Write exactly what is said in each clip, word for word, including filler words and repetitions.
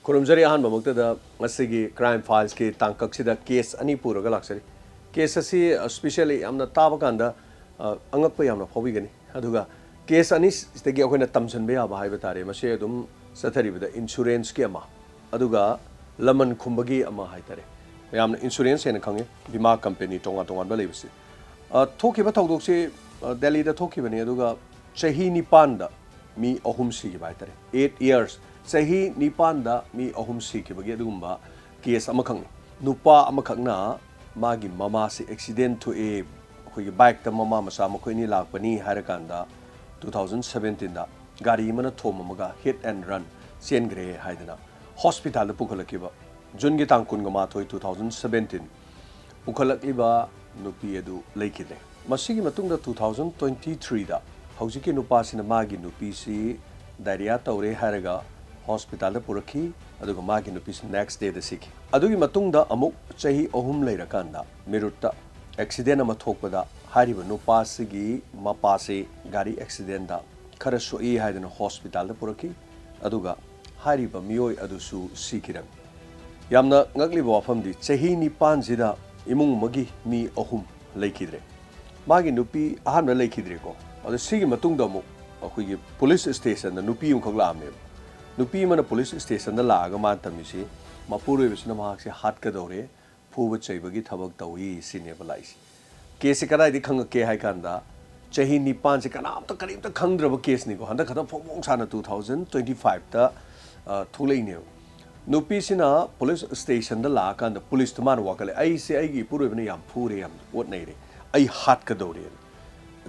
ꯈꯨꯔꯨꯝꯖꯔꯤ꯫ ꯑꯍꯥꯟꯕꯃꯛꯇꯗ ꯉꯁꯤꯒꯤ Crime Filesꯀꯤ ꯇꯥꯡꯀꯛꯁꯤꯗ case ꯑꯅꯤ ꯄꯨꯔꯒ ꯂꯥꯛꯆꯔꯤ꯫ Case ꯑꯁꯤ, ꯑ, specially ꯌꯥꯝꯅ ꯇꯥꯕ ꯀꯥꯟꯗ, ꯑ, ꯑꯉꯛꯄ ꯌꯥꯝꯅ ꯐꯥꯎꯕꯤꯒꯅꯤ꯫ ꯑꯗꯨꯒ case ꯑꯅꯤꯁꯤꯗꯒꯤ ꯑꯩꯈꯣꯏꯅ ꯇꯝꯁꯤꯟꯕ ꯌꯥꯕ ꯍꯥꯏꯕ ꯇꯥꯔꯦ, ꯃꯁꯤ ꯑꯗꯨꯝ ꯆꯠꯊꯔꯤꯕꯗ insuranceꯀꯤ ꯑꯃ, ꯑꯗꯨꯒ ꯂꯃꯟ ꯈꯨꯝꯕꯒꯤ ꯑꯃ ꯍꯥꯏ ꯇꯥꯔꯦ꯫ ꯃꯌꯥꯝꯅ insurance ꯍꯦꯟꯅ ꯈꯪꯉꯤ, ꯕꯤꯃꯥ company ꯇꯣꯉꯥꯟ ꯇꯣꯉꯥꯟꯕ ꯂꯩꯕꯁꯦ꯫ ꯑ, ꯊꯣꯛꯈꯤꯕ ꯊꯧꯗꯣꯛꯁꯤ, ꯑ, ꯗꯦꯜꯂꯤꯗ ꯊꯣꯛꯈꯤꯕꯅꯤ, ꯑꯗꯨꯒ ꯆꯍꯤ ꯅꯤꯄꯥꯟꯗ ꯃꯤ ꯑꯍꯨꯝ ꯁꯤꯈꯤꯕ ꯍꯥꯏ ꯇꯥꯔꯦ꯫ Eight years, ꯆꯍꯤ ꯅꯤꯄꯥꯟꯗ ꯃꯤ ꯑꯍꯨꯝ ꯁꯤꯈꯤꯕꯒꯤ ꯑꯗꯨꯒꯨꯝꯕ case ꯑꯃꯈꯛꯅꯤ꯫ ꯅꯨꯄꯥ ꯑꯃꯈꯛꯅ ꯃꯥꯒꯤ ꯃꯃꯥꯁꯤ accident ꯊꯣꯛꯑꯦ, ꯑꯩꯈꯣꯏꯒꯤ bikeꯇ ꯃꯃꯥ ꯃꯆꯥ ꯃꯈꯣꯏ ꯑꯅꯤ ꯂꯥꯛꯄꯅꯤ ꯍꯥꯏꯔꯀꯥꯟꯗ two thousand seventeenꯗ ꯒꯥꯔꯤ ꯑꯃꯅ ꯊꯣꯝꯃꯝꯃꯒ hit and run ꯆꯦꯟꯈ꯭ꯔꯦ ꯍꯥꯏꯗꯅ hospitalꯗ ꯄꯨꯈꯠꯂꯛꯈꯤꯕ꯫ Juneꯒꯤ ꯇꯥꯡ ꯀꯨꯟꯒ ꯃꯥꯊꯣꯏ, two thousand seventeen ꯄꯨꯈꯠꯂꯛꯂꯤꯕ ꯅꯨꯄꯤ ꯑꯗꯨ ꯂꯩꯈꯤꯗ꯭ꯔꯦ꯫ ꯃꯁꯤꯒꯤ ꯃꯇꯨꯡꯗ two thousand twenty threeꯗ ꯍꯧꯖꯤꯛꯀꯤ ꯅꯨꯄꯥꯁꯤꯅ ꯃꯥꯒꯤ ꯅꯨꯄꯤꯁꯤ diarrhea ꯇꯧꯔꯦ ꯍꯥꯏꯔꯒ hospitalꯗ ꯄꯨꯔꯛꯈꯤ, ꯑꯗꯨꯒ ꯃꯥꯒꯤ ꯅꯨꯄꯤꯁꯤ next dayꯗ ꯁꯤꯈꯤ꯫ ꯑꯗꯨꯒꯤ ꯃꯇꯨꯡꯗ ꯑꯃꯨꯛ ꯆꯍꯤ ꯑꯍꯨꯝ ꯂꯩꯔꯀꯥꯟꯗ ꯃꯤꯔꯨꯠꯇ accident ꯑꯃ ꯊꯣꯛꯄꯗ ꯍꯥꯏꯔꯤꯕ ꯅꯨꯄꯥꯁꯤꯒꯤ ꯃꯄꯥꯁꯤ ꯒꯥꯔꯤ accidentꯗ ꯈꯔ ꯁꯣꯛꯏ ꯍꯥꯏꯗꯨꯅ hospitalꯗ ꯄꯨꯔꯛꯈꯤ, ꯑꯗꯨꯒ ꯍꯥꯏꯔꯤꯕ ꯃꯤꯑꯣꯏ ꯑꯗꯨꯁꯨ ꯁꯤꯈꯤꯔꯝꯃꯤ꯫ ꯌꯥꯝꯅ ꯉꯛꯂꯤꯕ ꯋꯥꯐꯝꯗꯤ, ꯆꯍꯤ ꯅꯤꯄꯥꯟꯁꯤꯗ ꯏꯃꯨꯡ ꯑꯃꯒꯤ ꯃꯤ ꯑꯍꯨꯝ ꯂꯩꯈꯤꯗ꯭ꯔꯦ꯫ ꯃꯥꯒꯤ ꯅꯨꯄꯤ ꯑꯍꯥꯟꯕ ꯂꯩꯈꯤꯗ꯭ꯔꯦꯀꯣ, ꯑꯗꯣ ꯁꯤꯒꯤ ꯃꯇꯨꯡꯗ ꯑꯃꯨꯛ ꯑꯩꯈꯣꯏꯒꯤ police stationꯗ ꯅꯨꯄꯤ ꯑꯃꯈꯛ ꯂꯥꯛꯑꯝꯃꯦꯕ꯫ ꯅꯨꯄꯤ ꯑꯃꯅ police stationꯗ ꯂꯥꯛꯑꯒ ꯃꯥꯅ ꯇꯝꯃꯤꯁꯤ, ꯃꯄꯨꯔꯣꯏꯕꯁꯤꯅ ꯃꯍꯥꯛꯁꯦ ꯍꯥꯠꯀꯗꯧꯔꯦ, ꯐꯨꯕ ꯆꯩꯕꯒꯤ ꯊꯕꯛ ꯇꯧꯏ ꯁꯤꯅꯦꯕ ꯂꯥꯛꯏꯁꯦ꯫ Caseꯁꯦ ꯀꯗꯥꯏꯗꯒꯤ ꯈꯪꯉꯛꯀꯦ ꯍꯥꯏ ꯀꯥꯟꯗ, ꯆꯍꯤ ꯅꯤꯄꯥꯟꯁꯦ ꯀꯅꯥꯝꯇ ꯀꯔꯤꯝꯇ ꯈꯪꯗ꯭ꯔꯕ caseꯅꯤꯀꯣ, ꯍꯟꯗꯛ ꯈꯛꯇ ꯐꯣꯡ ꯐꯣꯡ ꯁꯥꯅ two thousand twenty fiveꯇ, ꯑ, ꯊꯣꯛꯂꯛꯏꯅꯦꯕ꯫ ꯅꯨꯄꯤꯁꯤꯅ police stationꯗ ꯂꯥꯛꯑꯀꯥꯟꯗ policeꯇ ꯃꯥꯅ ꯋꯥꯀꯠꯂꯦ, "ꯑꯩꯁꯦ ꯑꯩꯒꯤ ꯏꯄꯨꯔꯣꯏꯕꯅ ꯌꯥꯝ ꯐꯨꯔꯦ, ꯌꯥꯝ ꯑꯣꯠꯅꯩꯔꯦ, ꯑꯩ ꯍꯥꯠꯀꯗꯧꯔꯦꯅ"꯫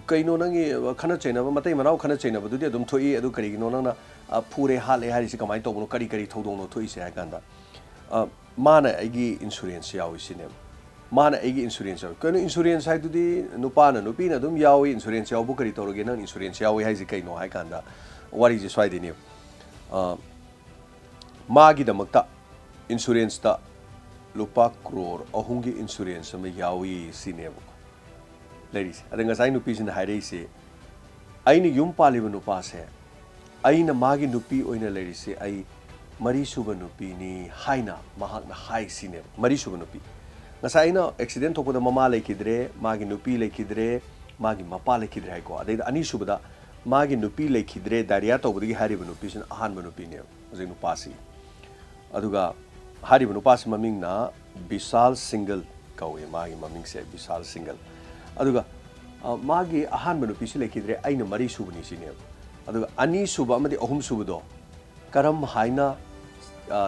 "ꯀꯩꯅꯣ ꯅꯪꯒꯤ, ꯑ, ꯈꯠꯅ ꯆꯩꯅꯕ, ꯃꯇꯩ ꯃꯅꯥꯎ ꯈꯠꯅ ꯆꯩꯅꯕꯗꯨꯗꯤ ꯑꯗꯨꯝ ꯊꯣꯛꯏ, ꯑꯗꯨ ꯀꯔꯤꯒꯤꯅꯣ ꯅꯪꯅ, ꯑ, ꯐꯨꯔꯦ ꯍꯥꯠꯂꯦ ꯍꯥꯏꯔꯤꯁꯤ, ꯀꯃꯥꯏꯅ ꯇꯧꯕꯅꯣ, ꯀꯔꯤ ꯀꯔꯤ ꯊꯧꯗꯣꯛꯅꯣ ꯊꯣꯛꯏꯁꯦ?" ꯍꯥꯏ ꯀꯥꯟꯗ, ꯑ, ꯃꯥꯅ ꯑꯩꯒꯤ insurance ꯌꯥꯎꯏ ꯁꯤꯅꯦꯕ꯫ ꯃꯥꯅ ꯑꯩꯒꯤ insurance ꯌꯥꯎꯏ꯫ ꯀꯩꯅꯣ insurance ꯍꯥꯏꯗꯨꯗꯤ? ꯅꯨꯄꯥꯅ ꯅꯨꯄꯤꯅ ꯑꯗꯨꯝ ꯌꯥꯎꯏ, insurance ꯌꯥꯎꯕ ꯀꯔꯤ ꯇꯧꯔꯒꯦ? ꯅꯪ insurance ꯌꯥꯎꯏ ꯍꯥꯏꯁꯦ ꯀꯩꯅꯣ ꯍꯥꯏ ꯀꯥꯟꯗ, ꯋꯥꯔꯤꯁꯦ ꯁ꯭ꯋꯥꯏꯗꯩꯅꯦꯕ꯫ ꯑ, ꯃꯥꯒꯤꯗꯃꯛꯇ insuranceꯇ ꯂꯨꯄꯥ ꯀ꯭ꯔꯣꯔ ꯑꯍꯨꯝꯒꯤ insurance ꯑꯃ ꯌꯥꯎꯏ ꯁꯤꯅꯦꯕꯀꯣ ꯂꯩꯔꯤꯁꯦ꯫ ꯑꯗ ꯉꯁꯥꯏ ꯅꯨꯄꯤꯁꯤꯅ ꯍꯥꯏꯔꯛꯏꯁꯦ, "ꯑꯩꯅ ꯌꯨꯝ ꯄꯥꯜꯂꯤꯕ ꯅꯨꯄꯥꯁꯦ, ꯑꯩꯅ ꯃꯥꯒꯤ ꯅꯨꯄꯤ ꯑꯣꯏꯅ ꯂꯩꯔꯤꯁꯦ ꯑꯩ ꯃꯔꯤꯁꯨꯕ ꯅꯨꯄꯤꯅꯤ ꯍꯥꯏꯅ ꯃꯍꯥꯛꯅ ꯍꯥꯏꯁꯤꯅꯦꯕ꯫ ꯃꯔꯤꯁꯨꯕ ꯅꯨꯄꯤ, ꯉꯁꯥꯏ ꯑꯩꯅ ꯑꯦꯛꯁꯤꯗꯦꯟ ꯊꯣꯛꯄꯗ ꯃꯃꯥ ꯂꯩꯈꯤꯗ꯭ꯔꯦ, ꯃꯥꯒꯤ ꯅꯨꯄꯤ ꯂꯩꯈꯤꯗ꯭ꯔꯦ, ꯃꯥꯒꯤ ꯃꯄꯥ ꯂꯩꯈꯤꯗ꯭ꯔꯦ ꯍꯥꯏꯀꯣ꯫ ꯑꯗꯩꯗ ꯑꯅꯤꯁꯨꯕꯗ ꯃꯥꯒꯤ ꯅꯨꯄꯤ ꯂꯩꯈꯤꯗ꯭ꯔꯦ, ꯗꯥꯏꯔꯤꯌꯥ ꯇꯧꯕꯗꯒꯤ ꯍꯥꯏꯔꯤꯕ ꯅꯨꯄꯤꯁꯤꯅ ꯑꯍꯥꯟꯕ ꯅꯨꯄꯤꯅꯦꯕ ꯍꯧꯖꯤꯛ ꯅꯨꯄꯥꯁꯤ꯫ ꯑꯗꯨꯒ ꯍꯥꯏꯔꯤꯕ ꯅꯨꯄꯥꯁꯤ ꯃꯃꯤꯡꯅ ꯕꯤꯁꯥꯜ ꯁꯤꯡꯒꯜ ꯀꯧꯏ, ꯃꯥꯒꯤ ꯃꯃꯤꯡꯁꯦ ꯕꯤꯁꯥꯜ ꯁꯤꯡꯒꯜ꯫ ꯑꯗꯨꯒ ꯃꯥꯒꯤ ꯑꯍꯥꯟꯕ ꯅꯨꯄꯤꯁꯤ ꯂꯩꯈꯤꯗ꯭ꯔꯦ, ꯑꯩꯅ ꯃꯔꯤ ꯁꯨꯕꯅꯤ ꯁꯤꯅꯦꯕ꯫ ꯑꯗꯨꯒ ꯑꯅꯤꯁꯨꯕ ꯑꯃꯗꯤ ꯑꯍꯨꯝꯁꯨꯕꯗꯣ ꯀꯔꯝ ꯍꯥꯏꯅ,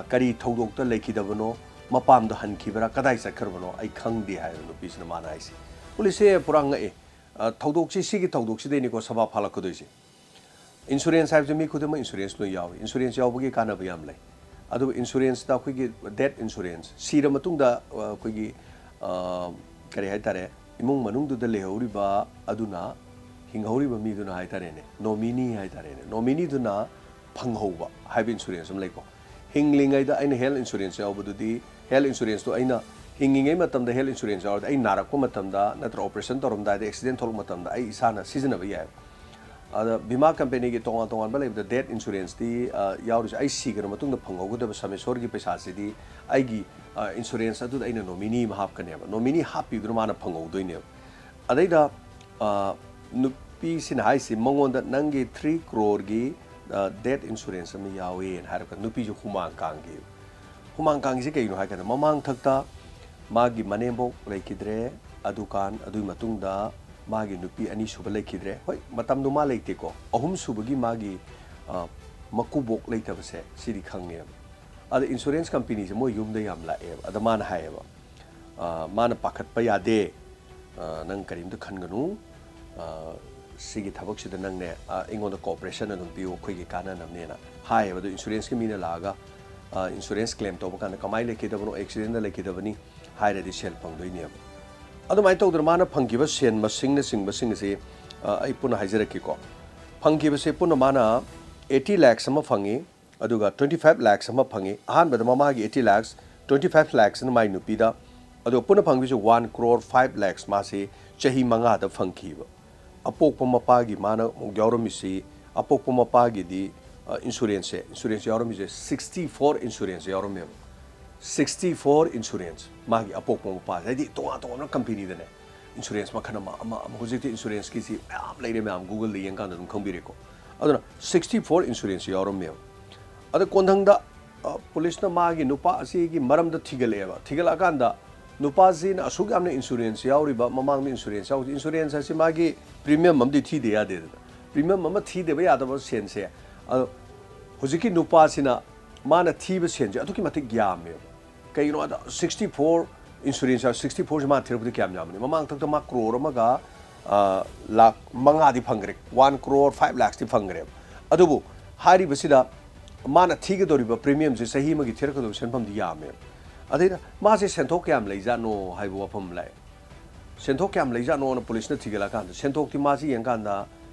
ꯀꯔꯤ ꯊꯧꯗꯣꯛꯇ ꯂꯩꯈꯤꯗꯕꯅꯣ, ꯃꯄꯥꯝꯗ ꯍꯟꯈꯤꯕ꯭ꯔꯥ, ꯀꯗꯥꯏ ꯆꯠꯈ꯭ꯔꯕꯅꯣ ꯑꯩ ꯈꯪꯗꯦ ꯍꯥꯏꯕ ꯅꯨꯄꯤꯁꯤꯅ ꯃꯥꯅ ꯍꯥꯏꯁꯦ꯫ ꯄꯨꯂꯤꯁꯁꯦ ꯄꯨꯔꯥ ꯉꯛꯑꯦ꯫ ꯊꯧꯗꯣꯛꯁꯤ, ꯁꯤꯒꯤ ꯊꯧꯗꯣꯛꯁꯤꯗꯩꯅꯤꯀꯣ ꯁꯕꯥ ꯐꯥꯂꯛꯀꯗꯣꯏꯁꯦ꯫ ꯏꯟꯁꯨꯔꯦꯟꯁ ꯍꯥꯏꯕꯁꯦ ꯃꯤ ꯈꯨꯗꯤꯡꯃꯛ ꯏꯟꯁꯨꯔꯦꯟꯁ ꯂꯣꯏ ꯌꯥꯎꯏ꯫ ꯏꯟꯁꯨꯔꯦꯟꯁ ꯌꯥꯎꯕꯒꯤ ꯀꯥꯟꯅꯕ ꯌꯥꯝ ꯂꯩ꯫ ꯑꯗꯨꯕꯨ ꯏꯟꯁꯨꯔꯦꯟꯁꯇ ꯑꯩꯈꯣꯏꯒꯤ ꯗꯦꯠ ꯏꯟꯁꯨꯔꯦꯟꯁ, ꯁꯤꯔ ꯃꯇꯨꯡꯗ ꯑꯩꯈꯣꯏꯒꯤ ꯀꯔꯤ ꯍꯥꯏꯇꯥꯔꯦ, ꯏꯃꯨꯡ ꯃꯅꯨꯡꯗꯨꯗ ꯂꯩꯍꯧꯔꯤꯕ ꯑꯗꯨꯅ, ꯍꯤꯡꯍꯧꯔꯤꯕ ꯃꯤꯗꯨꯅ ꯍꯥꯏꯇꯥꯔꯦꯅꯦ, ꯅꯣꯃꯤꯅꯤ ꯍꯥꯏꯇꯥꯔꯦꯅꯦ, ꯅꯣꯃꯤꯅꯤꯗꯨꯅ ꯐꯪꯍꯧꯕ ꯍꯥꯏꯕ ꯏꯟꯁꯨꯔꯦꯟꯁ ꯑꯃ ꯂꯩꯀꯣ꯫ ꯍꯤꯡꯂꯤꯉꯩꯗ ꯑꯩꯅ ꯍꯦꯜꯊ ꯏꯟꯁꯨꯔꯦꯟꯁ ꯌꯥꯎꯕꯗꯨꯗꯤ, ꯍꯦꯜꯊ ꯏꯟꯁꯨꯔꯦꯟꯁꯇꯣ ꯑꯩꯅ ꯍꯤꯡꯉꯤꯉꯩ ꯃꯇꯝꯗ ꯍꯦꯜꯊ ꯏꯟꯁꯨꯔꯦꯟꯁ ꯌꯥꯎꯔꯗꯤ, ꯑꯩ ꯅꯥꯔꯛꯄ ꯃꯇꯝꯗ ꯅꯠꯇ꯭ꯔꯒ ꯑꯣꯄꯔꯦꯁꯟ ꯇꯧꯔꯝꯗꯥꯏꯗ, ꯑꯦꯛꯁꯤꯗꯦꯟ ꯊꯣꯛꯂꯛꯄ ꯃꯇꯝꯗ ꯑꯩ ꯏꯁꯥꯅ ꯁꯤꯖꯤꯟꯅꯕ ꯌꯥꯏ꯫ ꯑꯗ ꯕꯤꯃꯥ ꯀꯝꯄꯦꯅꯤꯒꯤ ꯇꯣꯉꯥꯟ ꯇꯣꯉꯥꯟꯕ ꯂꯩꯕꯗ ꯗꯦꯠ ꯏꯟꯁꯨꯔꯦꯟꯁꯇꯤ ꯌꯥꯎꯔꯤꯁꯦ, ꯑꯩ ꯁꯤꯈ꯭ꯔ ꯃꯇꯨꯡꯗ ꯐꯪꯍꯧꯒꯗꯕ ꯁꯃꯦꯁꯣꯔꯒꯤ ꯄꯩꯁꯥꯁꯤꯗꯤ ꯑꯩꯒꯤ ꯏꯟꯁꯨꯔꯦꯟꯁ ꯑꯗꯨꯗ ꯑꯩꯅ ꯅꯣꯃꯤꯅꯤ ꯑꯃ ꯍꯥꯞꯀꯅꯦꯕ꯫ ꯅꯣꯃꯤꯅꯤ ꯍꯥꯞꯄꯤꯕꯗꯨꯅ ꯃꯥꯅ ꯐꯪꯍꯧꯗꯣꯏꯅꯦꯕ꯫ ꯑꯗꯩꯗ ꯅꯨꯄꯤꯁꯤꯅ ꯍꯥꯏꯁꯤ ꯃꯉꯣꯟꯗ ꯅꯪꯒꯤ ꯊ꯭ꯔꯤ ꯀ꯭ꯔꯣꯔꯒꯤ ꯗꯦꯠ ꯏꯟꯁꯨꯔꯦꯟꯁ ꯑꯃ ꯌꯥꯎꯋꯦꯅ ꯍꯥꯏꯔꯒ ꯅꯨꯄꯤꯁꯨ ꯍꯨꯃꯥꯡ ꯀꯥꯡꯈꯤ꯫ ꯍꯨꯃꯥꯡ ꯀꯥꯡꯉꯤꯁꯦ ꯀꯩꯒꯤꯅꯣ ꯍꯥꯏ ꯀꯥꯟꯗ, ꯃꯃꯥꯡꯊꯛꯇ ꯃꯥꯒꯤ ꯃꯅꯦꯝꯕꯣꯛ ꯂꯩꯈꯤꯗ꯭ꯔꯦ, ꯑꯗꯨꯀꯥꯟ ꯑꯗꯨꯒꯤ ꯃꯇꯨꯡꯗ ꯃꯥꯒꯤ ꯅꯨꯄꯤ ꯑꯅꯤꯁꯨꯕ ꯂꯩꯈꯤꯗ꯭ꯔꯦ꯫ ꯍꯣꯏ, ꯃꯇꯝꯗꯣ ꯃꯥ ꯂꯩꯇꯦꯀꯣ, ꯑꯍꯨꯝꯁꯨꯕꯒꯤ ꯃꯥꯒꯤ ꯃꯀꯨꯕꯣꯛ ꯂꯩꯇꯕꯁꯦ ꯁꯤꯗꯤ ꯈꯪꯉꯦꯕ꯫ ꯑꯗ ꯏꯟꯁꯨꯔꯦꯟꯁ ꯀꯝꯄꯦꯅꯤꯁꯦ ꯃꯣꯏ ꯌꯨꯝꯗ ꯌꯥꯝ ꯂꯥꯛꯑꯦꯕ꯫ ꯑꯗ ꯃꯥꯅ ꯍꯥꯏꯌꯦꯕ, ꯃꯥꯅ ꯄꯥꯈꯠꯄ ꯌꯥꯗꯦ, ꯅꯪ ꯀꯔꯤꯝꯇ ꯈꯟꯒꯅꯨ, ꯁꯤꯒꯤ ꯊꯕꯛꯁꯤꯗ ꯅꯪꯅꯦ ꯑꯩꯉꯣꯟꯗ ꯀꯣꯑꯣꯄꯔꯦꯁꯟ ꯑꯗꯨꯝ ꯄꯤꯌꯨ, ꯑꯩꯈꯣꯏꯒꯤ ꯀꯥꯟꯅꯅꯕꯅꯦꯅ ꯍꯥꯏꯌꯦꯕ꯫ ꯑꯗꯨ ꯏꯟꯁꯨꯔꯦꯟꯁꯀꯤ ꯃꯤꯅ ꯂꯥꯛꯑꯒ ꯏꯟꯁꯨꯔꯦꯟꯁ ꯀ꯭ꯂꯦꯝ ꯇꯧꯕ ꯀꯥꯟꯗ ꯀꯃꯥꯏꯅ ꯂꯩꯈꯤꯗꯕꯅꯣ, ꯑꯦꯛꯁꯤꯗꯦꯟꯗ ꯂꯩꯈꯤꯗꯕꯅꯤ ꯍꯥꯏꯔꯗꯤ ꯁꯦꯜ ꯐꯪꯗꯣꯏꯅꯦꯕ꯫ ꯑꯗꯨꯃꯥꯏꯅ ꯇꯧꯗꯅ ꯃꯥꯅ ꯐꯪꯈꯤꯕ ꯁꯦꯟ ꯃꯁꯤꯡꯅꯆꯤꯡꯕꯁꯤꯡ ꯑꯁꯤ ꯑꯩ ꯄꯨꯟꯅ ꯍꯥꯏꯖꯔꯛꯀꯦꯀꯣ꯫ ꯐꯪꯈꯤꯕꯁꯦ ꯄꯨꯟꯅ ꯃꯥꯅ ꯑꯩꯠꯇꯤ ꯂꯥꯛꯁ ꯑꯃ ꯐꯪꯉꯤ, ꯑꯗꯨꯒ ꯇ꯭ꯋꯦꯟꯇꯤ ꯐꯥꯏꯚ ꯂꯥꯛꯁ ꯑꯃ ꯐꯪꯉꯤ꯫ ꯑꯍꯥꯟꯕꯗ ꯃꯃꯥꯒꯤ ꯑꯩꯠꯇꯤ ꯂꯥꯛꯁ, ꯇ꯭ꯋꯦꯟꯇꯤ ꯐꯥꯏꯚ ꯂꯥꯛꯁꯅ ꯃꯥꯏ ꯅꯨꯄꯤꯗ, ꯑꯗꯨꯒ ꯄꯨꯟꯅ ꯐꯪꯕꯤꯁꯦ ꯋꯥꯟ ꯀ꯭ꯔꯣꯔ ꯐꯥꯏꯚ ꯂꯥꯛꯁ ꯃꯥꯁꯤ ꯆꯍꯤ ꯃꯉꯥꯗ ꯐꯪꯈꯤꯕ꯫ ꯑꯄꯣꯛꯄ ꯃꯄꯥꯒꯤ ꯃꯥꯅ ꯑꯃꯨꯛ ꯌꯥꯎꯔꯝꯃꯤꯁꯤ, ꯑꯄꯣꯛꯄ ꯃꯄꯥꯒꯤꯗꯤ ꯏꯟꯁꯨꯔꯦꯟꯁꯁꯦ ꯏꯟꯁꯨꯔꯦꯟꯁ ꯌꯥꯎꯔꯝꯃꯤꯁꯦ ꯁꯤꯛꯁꯇꯤ ꯐꯣꯔ ꯏꯟꯁꯨꯔꯦꯟꯁ ꯌꯥꯎꯔꯝꯃꯦꯕ꯫ ꯁꯤꯛꯁꯇꯤ ꯐꯣꯔ ꯏꯟꯁꯨꯔꯦꯟꯁ ꯃꯥꯒꯤ ꯑꯄꯣꯛꯄ ꯃꯄꯥꯁꯦ, ꯍꯥꯏꯗꯤ ꯇꯣꯉꯥꯟ ꯇꯣꯉꯥꯟꯕ ꯀꯝꯄꯦꯅꯤꯗꯅꯦ ꯏꯟꯁꯨꯔꯦꯟꯁ ꯃꯈꯜ ꯑꯃ ꯑꯃ ꯑꯃ ꯍꯧꯖꯤꯛꯇꯤ ꯏꯟꯁꯨꯔꯦꯟꯁꯀꯤꯁꯤ ꯃꯌꯥꯝ ꯂꯩꯔꯦ, ꯃꯌꯥꯝ Google-ꯗ ꯌꯦꯡꯀꯥꯟꯗ ꯑꯗꯨꯝ ꯈꯪꯕꯤꯔꯦꯀꯣ꯫ ꯑꯗꯨꯅ ꯁꯤꯛꯁꯇꯤ ꯐꯣꯔ ꯏꯟꯁꯨꯔꯦꯟꯁ ꯌꯥꯎꯔꯝꯃꯦꯕ꯫ ꯑꯗ ꯀꯣꯟꯊꯪꯗ ꯄꯨꯂꯤꯁꯅ ꯃꯥꯒꯤ ꯅꯨꯄꯥ ꯑꯁꯤꯒꯤ ꯃꯔꯝꯗ ꯊꯤꯒꯠꯂꯛꯑꯦꯕ꯫ ꯊꯤꯒꯠꯂꯛꯑꯀꯥꯟꯗ ꯅꯨꯄꯥꯁꯤꯅ ꯑꯁꯨꯛ ꯌꯥꯝꯅ ꯏꯟꯁꯨꯔꯦꯟꯁ ꯌꯥꯎꯔꯤꯕ, ꯃꯃꯥꯡꯗ ꯏꯟꯁꯨꯔꯦꯟꯁ ꯌꯥꯎꯔꯤ, ꯏꯟꯁꯨꯔꯦꯟꯁ ꯍꯥꯏꯁꯤ ꯃꯥꯒꯤ ꯄ꯭ꯔꯤꯃꯤꯌꯝ ꯑꯃꯗꯤ ꯊꯤꯗ ꯌꯥꯗꯦꯗꯅ꯫ ꯄ꯭ꯔꯤꯃꯤꯌꯝ ꯑꯃ ꯊꯤꯗꯕ ꯌꯥꯗꯕ ꯁꯦꯟꯁꯦ, ꯑꯗꯣ ꯍꯧꯖꯤꯛꯀꯤ ꯅꯨꯄꯥꯁꯤꯅ ꯃꯥꯅ ꯊꯤꯕ ꯁꯦꯟꯁꯦ ꯑꯗꯨꯛꯀꯤ ꯃꯇꯤꯛ ꯌꯥꯝꯃꯦꯕ꯫ ꯀꯩꯒꯤꯅꯣ ꯍꯥꯏꯗ ꯁꯤꯛꯁꯇꯤ ꯐꯣꯔ ꯏꯟꯁꯨꯔꯦꯟꯁ, ꯁꯤꯛꯁꯇꯤ ꯐꯣꯔꯁꯤ ꯃꯥꯅ ꯊꯤꯔꯛꯄꯗꯤ ꯀꯌꯥꯝ ꯌꯥꯝꯕꯅꯤ? ꯃꯃꯥꯡ ꯊꯛꯇ ꯃꯥ ꯀ꯭ꯔꯣꯔ ꯑꯃꯒ, ꯑ, ꯂꯥꯛ ꯃꯉꯥꯗꯤ ꯐꯪꯈ꯭ꯔꯦ, ꯋꯥꯟ ꯀ꯭ꯔꯣꯔ ꯐꯥꯏꯚ ꯂꯥꯛꯁꯇꯤ ꯐꯪꯈ꯭ꯔꯦꯕ꯫ ꯑꯗꯨꯕꯨ ꯍꯥꯏꯔꯤꯕꯁꯤꯗ ꯃꯥꯅ ꯊꯤꯒꯗꯧꯔꯤꯕ ꯄ꯭ꯔꯤꯃꯤꯌꯝꯁꯦ ꯆꯍꯤ ꯑꯃꯒꯤ ꯊꯤꯔꯛꯀꯗꯧꯕ ꯁꯦꯟꯐꯝꯗꯤ ꯌꯥꯝꯃꯦꯕ꯫ ꯑꯗꯩꯗ ꯃꯥꯁꯦ ꯁꯦꯟꯊꯣꯛ ꯀꯌꯥꯝ ꯂꯩꯖꯥꯠꯅꯣ ꯍꯥꯏꯕ ꯋꯥꯐꯝ ꯑꯃ ꯂꯥꯛꯑꯦ꯫ ꯁꯦꯟꯊꯣꯛ ꯀꯌꯥꯝ ꯂꯩꯖꯥꯠꯅꯣꯅ ꯄꯨꯂꯤꯁꯅ ꯊꯤꯒꯠꯂꯀꯥꯟꯗ, ꯁꯦꯟꯊꯣꯛꯇꯤ ꯃꯥꯁꯤ ꯌꯦꯡꯀꯥꯟꯗ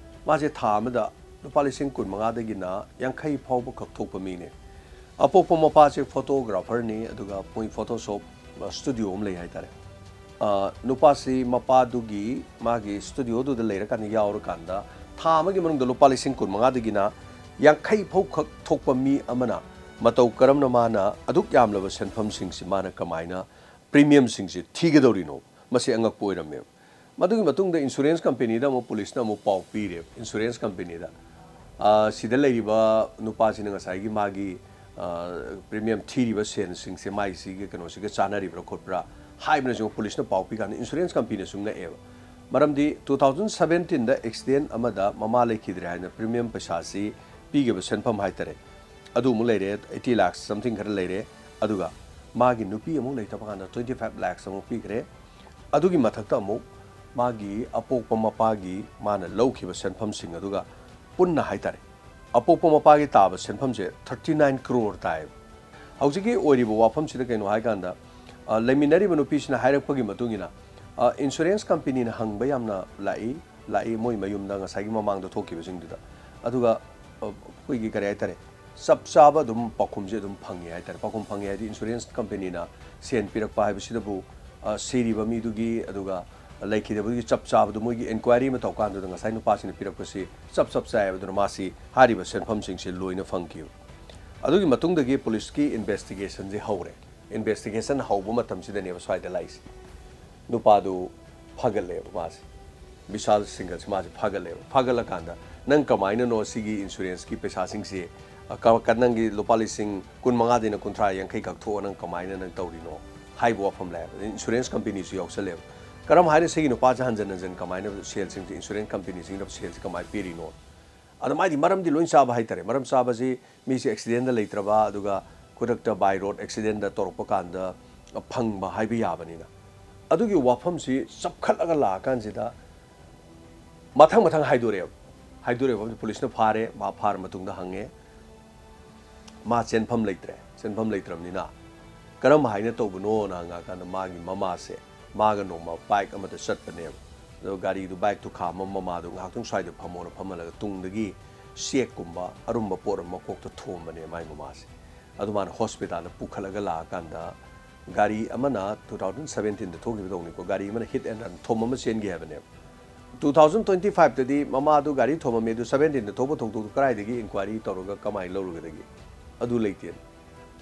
ꯃꯥꯁꯦ ꯊꯥ ꯑꯃꯗ ꯂꯨꯄꯥ ꯂꯤꯁꯤꯡ ꯀꯨꯟꯃꯉꯥꯗꯒꯤꯅ ꯌꯥꯡꯈꯩ ꯐꯥꯎꯕ ꯈꯛ ꯊꯣꯛꯄ ꯃꯤꯅꯦ꯫ ꯑꯄꯣꯛꯄ ꯃꯄꯥꯁꯦ ꯐꯣꯇꯣꯒ꯭ꯔꯥꯐꯔꯅꯤ, ꯑꯗꯨꯒ ꯃꯣꯏ ꯐꯣꯇꯣ ꯁꯣꯞ ꯁ꯭ꯇꯨꯗꯤꯑꯣ ꯑꯃ ꯂꯩ ꯍꯥꯏꯇꯥꯔꯦ꯫ ꯑ, ꯅꯨꯄꯥꯁꯤ ꯃꯄꯥꯗꯨꯒꯤ ꯃꯥꯒꯤ ꯁ꯭ꯇꯨꯗꯤꯑꯣꯗꯨꯗ ꯂꯩꯔꯀꯥꯟꯗ ꯌꯥꯎꯔꯀꯥꯟꯗ ꯊꯥ ꯑꯃꯒꯤ ꯃꯅꯨꯡꯗ ꯂꯨꯄꯥ ꯂꯤꯁꯤꯡ ꯀꯨꯟꯃꯉꯥꯗꯒꯤꯅ ꯌꯥꯡꯈꯩ ꯐꯥꯎ ꯈꯛ ꯊꯣꯛꯄ ꯃꯤ ꯑꯃꯅ ꯃꯇꯧ ꯀꯔꯝꯅ ꯃꯥꯅ ꯑꯗꯨꯛ ꯌꯥꯝꯂꯕ ꯁꯦꯟꯐꯝꯁꯤꯡꯁꯤ ꯃꯥꯅ ꯀꯃꯥꯏꯅ ꯄ꯭ꯔꯤꯃꯤꯌꯝꯁꯤꯡꯁꯤ ꯊꯤꯒꯗꯧꯔꯤꯅꯣ? ꯃꯁꯤ ꯑꯉꯛꯄ ꯑꯣꯏꯔꯝꯃꯦꯕ꯫ ꯃꯗꯨꯒꯤ ꯃꯇꯨꯡꯗ ꯏꯟꯁꯨꯔꯦꯟꯁ ꯀꯝꯄꯦꯅꯤꯗ ꯑꯃꯨꯛ ꯄꯨꯂꯤꯁꯅ ꯑꯃꯨꯛ ꯄꯥꯎ ꯄꯤꯔꯦ, ꯏꯟꯁꯨꯔꯦꯟꯁ ꯀꯝꯄꯦꯅꯤꯗ, "ꯑ, ꯁꯤꯗ ꯂꯩꯔꯤꯕ ꯅꯨꯄꯥꯁꯤꯅ ꯉꯁꯥꯏꯒꯤ ꯃꯥꯒꯤ, ꯑ, ꯄ꯭ꯔꯤꯃꯤꯌꯝ ꯊꯤꯔꯤꯕ ꯁꯦꯟꯁꯤꯡꯁꯦ ꯃꯥꯏꯁꯤꯒꯤ ꯀꯩꯅꯣꯁꯤꯒ ꯆꯥꯟꯅꯔꯤꯕ꯭ꯔꯥ ꯈꯣꯠꯄ꯭ꯔꯥ?" ꯍꯥꯏꯕꯅꯆꯤꯡꯕ ꯄꯨꯂꯤꯁꯅ ꯄꯥꯎ ꯄꯤꯀꯥꯟꯗ ꯏꯟꯁꯨꯔꯦꯟꯁ ꯀꯝꯄꯦꯅꯤꯁꯨ ꯉꯛꯑꯦꯕ꯫ ꯃꯔꯝꯗꯤ two thousand seventeenꯗ ꯑꯦꯛꯁꯤꯗꯦꯟ ꯑꯃꯗ ꯃꯃꯥ ꯂꯩꯈꯤꯗ꯭ꯔꯦ ꯍꯥꯏꯅ ꯄ꯭ꯔꯤꯃꯤꯌꯝ ꯄꯩꯁꯥꯁꯤ ꯄꯤꯈꯤꯕ ꯁꯦꯟꯐꯝ ꯍꯥꯏꯇꯥꯔꯦ, ꯑꯗꯨ ꯑꯃꯨꯛ ꯂꯩꯔꯦ, eighty lakhs something ꯈꯔ ꯂꯩꯔꯦ꯫ ꯑꯗꯨꯒ ꯃꯥꯒꯤ ꯅꯨꯄꯤ ꯑꯃꯨꯛ ꯂꯩꯇꯕ ꯀꯥꯟꯗ twenty five lakhs ꯑꯃꯨꯛ ꯄꯤꯈ꯭ꯔꯦ꯫ ꯑꯗꯨꯒꯤ ꯃꯊꯛꯇ ꯑꯃꯨꯛ ꯃꯥꯒꯤ ꯑꯄꯣꯛꯄ ꯃꯄꯥꯒꯤ ꯃꯥꯅ ꯂꯧꯈꯤꯕ ꯁꯦꯟꯐꯝꯁꯤꯡ ꯑꯗꯨꯒ ꯄꯨꯟꯅ ꯍꯥꯏꯇꯥꯔꯦ, ꯑꯄꯣꯛꯄ ꯃꯄꯥꯒꯤ ꯇꯥꯕ ꯁꯦꯟꯐꯝꯁꯦ thirty nine crore ꯇꯥꯏꯌꯦꯕ꯫ ꯍꯧꯖꯤꯛꯀꯤ ꯑꯣꯏꯔꯤꯕ ꯋꯥꯐꯝꯁꯤꯗ ꯀꯩꯅꯣ ꯍꯥꯏꯀꯥꯟꯗ, ꯑ, ꯂꯩꯃꯤꯟꯅꯔꯤꯕ ꯅꯨꯄꯤꯁꯤꯅ ꯍꯥꯏꯔꯛꯄꯒꯤ ꯃꯇꯨꯡ ꯏꯟꯅ, ꯑ, ꯏꯟꯁꯨꯔꯦꯟꯁ ꯀꯝꯄꯦꯅꯤꯅ ꯍꯪꯕ ꯌꯥꯝꯅ ꯂꯥꯛꯏ, ꯂꯥꯛꯏ ꯃꯣꯏ ꯃꯌꯨꯝꯗ ꯉꯁꯥꯏꯒꯤ ꯃꯃꯥꯡꯗ ꯊꯣꯛꯈꯤꯕꯁꯤꯡꯗꯨꯗ꯫ ꯑꯗꯨꯒ, ꯑ, ꯑꯩꯈꯣꯏꯒꯤ ꯀꯔꯤ ꯍꯥꯏꯇꯥꯔꯦ, ꯆꯞ ꯆꯥꯕ ꯑꯗꯨꯝ ꯄꯥꯎꯈꯨꯝꯁꯦ ꯑꯗꯨꯝ ꯐꯪꯉꯦ ꯍꯥꯏꯇꯥꯔꯦ꯫ ꯄꯥꯎꯈꯨꯝ ꯐꯪꯉꯦ ꯍꯥꯏꯗꯤ ꯏꯟꯁꯨꯔꯦꯟꯁ ꯀꯝꯄꯦꯅꯤꯅ ꯁꯦꯟ ꯄꯤꯔꯛꯄ ꯍꯥꯏꯕꯁꯤꯗꯕꯨ, ꯑ, ꯁꯤꯔꯤꯕ ꯃꯤꯗꯨꯒꯤ, ꯑꯗꯨꯒ, ꯂꯩꯈꯤꯗꯕꯗꯨꯒꯤ ꯆꯞ ꯆꯥꯕꯗꯨ ꯃꯣꯏꯒꯤ ꯏꯟꯀ꯭ꯋꯥꯏꯔꯤ ꯑꯃ ꯇꯧꯀꯥꯟꯗꯨꯗ ꯉꯁꯥꯏ ꯅꯨꯄꯥꯁꯤꯡꯅ ꯄꯤꯔꯛꯄꯁꯤ ꯆꯞ ꯆꯞ ꯆꯥꯏꯌꯦꯕ꯫ ꯑꯗꯨꯅ ꯃꯥꯁꯤ ꯍꯥꯏꯔꯤꯕ ꯁꯦꯟꯐꯝꯁꯤꯡꯁꯤ ꯂꯣꯏꯅ ꯐꯪꯈꯤꯕ꯫ ꯑꯗꯨꯒꯤ ꯃꯇꯨꯡꯗꯒꯤ ꯄꯨꯂꯤꯁꯀꯤ ꯏꯟꯚꯦꯁꯇꯤꯒꯦꯁꯟꯁꯤ ꯍꯧꯔꯦ꯫ ꯏꯟꯚꯦꯁꯇꯤꯒꯦꯁꯟ ꯍꯧꯕ ꯃꯇꯝꯁꯤꯗꯅꯦꯕ ꯁ꯭ꯋꯥꯏꯗ ꯂꯥꯛꯏꯁꯦ꯫ ꯅꯨꯄꯥꯗꯨ ꯐꯥꯒꯠꯂꯦꯕ ꯃꯥꯁꯦ꯫ ꯕꯤꯁꯥꯜ ꯁꯤꯡꯒꯜꯁꯦ ꯃꯥꯁꯦ ꯐꯥꯒꯠꯂꯦꯕ꯫ ꯐꯥꯒꯠꯂꯀꯥꯟꯗ ꯅꯪ ꯀꯃꯥꯏꯅꯅꯣ ꯁꯤꯒꯤ ꯏꯟꯁꯨꯔꯦꯟꯁꯀꯤ ꯄꯩꯁꯥꯁꯤꯡꯁꯦ, ꯑ, ꯀ-, ꯀ-, ꯅꯪꯒꯤ ꯂꯨꯄꯥ ꯂꯤꯁꯤꯡ ꯀꯨꯟ ꯃꯉꯥꯗꯩꯅ ꯀꯨꯟꯊ꯭ꯔꯥ ꯌꯥꯡꯈꯩ ꯀꯛꯊꯣꯛꯑ ꯅꯪ ꯀꯃꯥꯏꯅ ꯅꯪ ꯇꯧꯔꯤꯅꯣ ꯍꯥꯏꯕ ꯋꯥꯐꯝ ꯂꯥꯛꯑꯦꯕ꯫ ꯏꯟꯁꯨꯔꯦꯟꯁ ꯀꯝꯄꯦꯅꯤꯁꯨ ꯌꯥꯎꯁꯜꯂꯦꯕ꯫ ꯀꯔꯝ ꯍꯥꯏꯅ ꯁꯤꯒꯤ ꯅꯨꯄꯥꯁꯦ ꯍꯟꯖꯟ ꯍꯟꯖꯟ ꯀꯃꯥꯏꯅ ꯁꯦꯜꯁꯤꯡꯁꯦ, ꯏꯟꯁꯨꯔꯦꯟꯁ ꯀꯝꯄꯦꯅꯤꯁꯤꯡꯗ ꯁꯦꯜꯁꯦ ꯀꯃꯥꯏꯅ ꯄꯤꯔꯤꯅꯣ? ꯑꯗꯣ ꯃꯥꯏꯗꯤ ꯃꯔꯝꯗꯤ ꯂꯣꯏ ꯆꯥꯕ ꯍꯥꯏꯇꯥꯔꯦ꯫ ꯃꯔꯝ ꯆꯥꯕꯁꯤ ꯃꯤꯁꯦ ꯑꯦꯛꯁꯤꯗꯦꯟꯗ ꯂꯩꯇ꯭ꯔꯕ, ꯑꯗꯨꯒ ꯈꯨꯗꯛꯇ ꯕꯥꯏ ꯔꯣꯗ ꯑꯦꯛꯁꯤꯗꯦꯟꯗ ꯇꯧꯔꯛꯄ ꯀꯥꯟꯗ ꯐꯪꯕ ꯍꯥꯏꯕ ꯌꯥꯕꯅꯤꯅ꯫ ꯑꯗꯨꯒꯤ ꯋꯥꯐꯝꯁꯤ ꯆꯞꯈꯠꯂꯒ ꯂꯥꯛꯑꯀꯥꯟꯁꯤꯗ ꯃꯊꯪ ꯃꯊꯪ ꯍꯥꯏꯗꯣꯔꯛꯑꯦꯕ꯫ ꯍꯥꯏꯗꯣꯔꯛꯑꯦꯕ, ꯄꯨꯂꯤꯁꯅ ꯐꯥꯔꯦ, ꯃꯥ ꯐꯥꯔ ꯃꯇꯨꯡꯗ ꯍꯪꯉꯦ, ꯃꯥ ꯆꯦꯟꯐꯝ ꯂꯩꯇ꯭ꯔꯦ꯫ ꯆꯦꯟꯐꯝ ꯂꯩꯇ꯭ꯔꯕꯅꯤꯅ ꯀꯔꯝ ꯍꯥꯏꯅ ꯇꯧꯕꯅꯣꯅ ꯍꯪꯉꯀꯥꯟꯗ ꯃꯥꯒꯤ ꯃꯃꯥꯁꯦ, ꯃꯥꯒ ꯅꯣꯡꯃ ꯕꯥꯏꯛ ꯑꯃꯗ ꯆꯠꯄꯅꯦꯕ꯫ ꯑꯗꯣ ꯒꯥꯔꯤꯗꯨ, ꯕꯥꯏꯛꯇꯨ ꯈꯥꯝꯃ ꯃꯃꯥꯗꯣ ꯉꯥꯏꯍꯥꯛꯇꯪ ꯁ꯭ꯋꯥꯏꯗ ꯐꯝꯃꯣꯅ ꯐꯝꯍꯜꯂꯒ ꯇꯨꯡꯗꯒꯤ ꯆꯦꯛꯀꯨꯝꯕ ꯑꯔꯨꯝꯕ ꯄꯣꯠ ꯑꯃ ꯃꯀꯣꯛꯇ ꯊꯣꯝꯕꯅꯦ ꯃꯥꯏ ꯃꯃꯥꯁꯦ꯫ ꯑꯗꯨ ꯃꯥꯅ ꯍꯣꯁꯄꯤꯇꯥꯜꯗ ꯄꯨꯈꯠꯂꯒ ꯂꯥꯛꯑꯀꯥꯟꯗ ꯒꯥꯔꯤ ꯑꯃꯅ, two thousand seventeenꯗ ꯊꯣꯛꯈꯤꯕ ꯊꯧꯗꯣꯛꯅꯤꯀꯣ, ꯒꯥꯔꯤ ꯑꯃꯅ ꯍꯤꯠ ꯑꯦꯟ ꯔꯟ ꯊꯣꯝ ꯑꯃ ꯆꯦꯟꯈꯤ ꯍꯥꯏꯕꯅꯦꯕ꯫ Two thousand twenty fiveꯇꯗꯤ ꯃꯃꯥꯗꯨ ꯒꯥꯔꯤ ꯊꯣꯝꯃꯝꯃꯦ, ꯑꯗꯨ seventeenꯗ ꯊꯣꯛꯄ ꯊꯧꯗꯣꯛꯇꯨ ꯀꯗꯥꯏꯗꯒꯤ ꯏꯟꯀ꯭ꯋꯥꯏꯔꯤ ꯇꯧꯔꯒ ꯀꯃꯥꯏꯅ ꯂꯧꯔꯨꯒꯗꯒꯦ? ꯑꯗꯨ ꯂꯩꯇꯦ꯫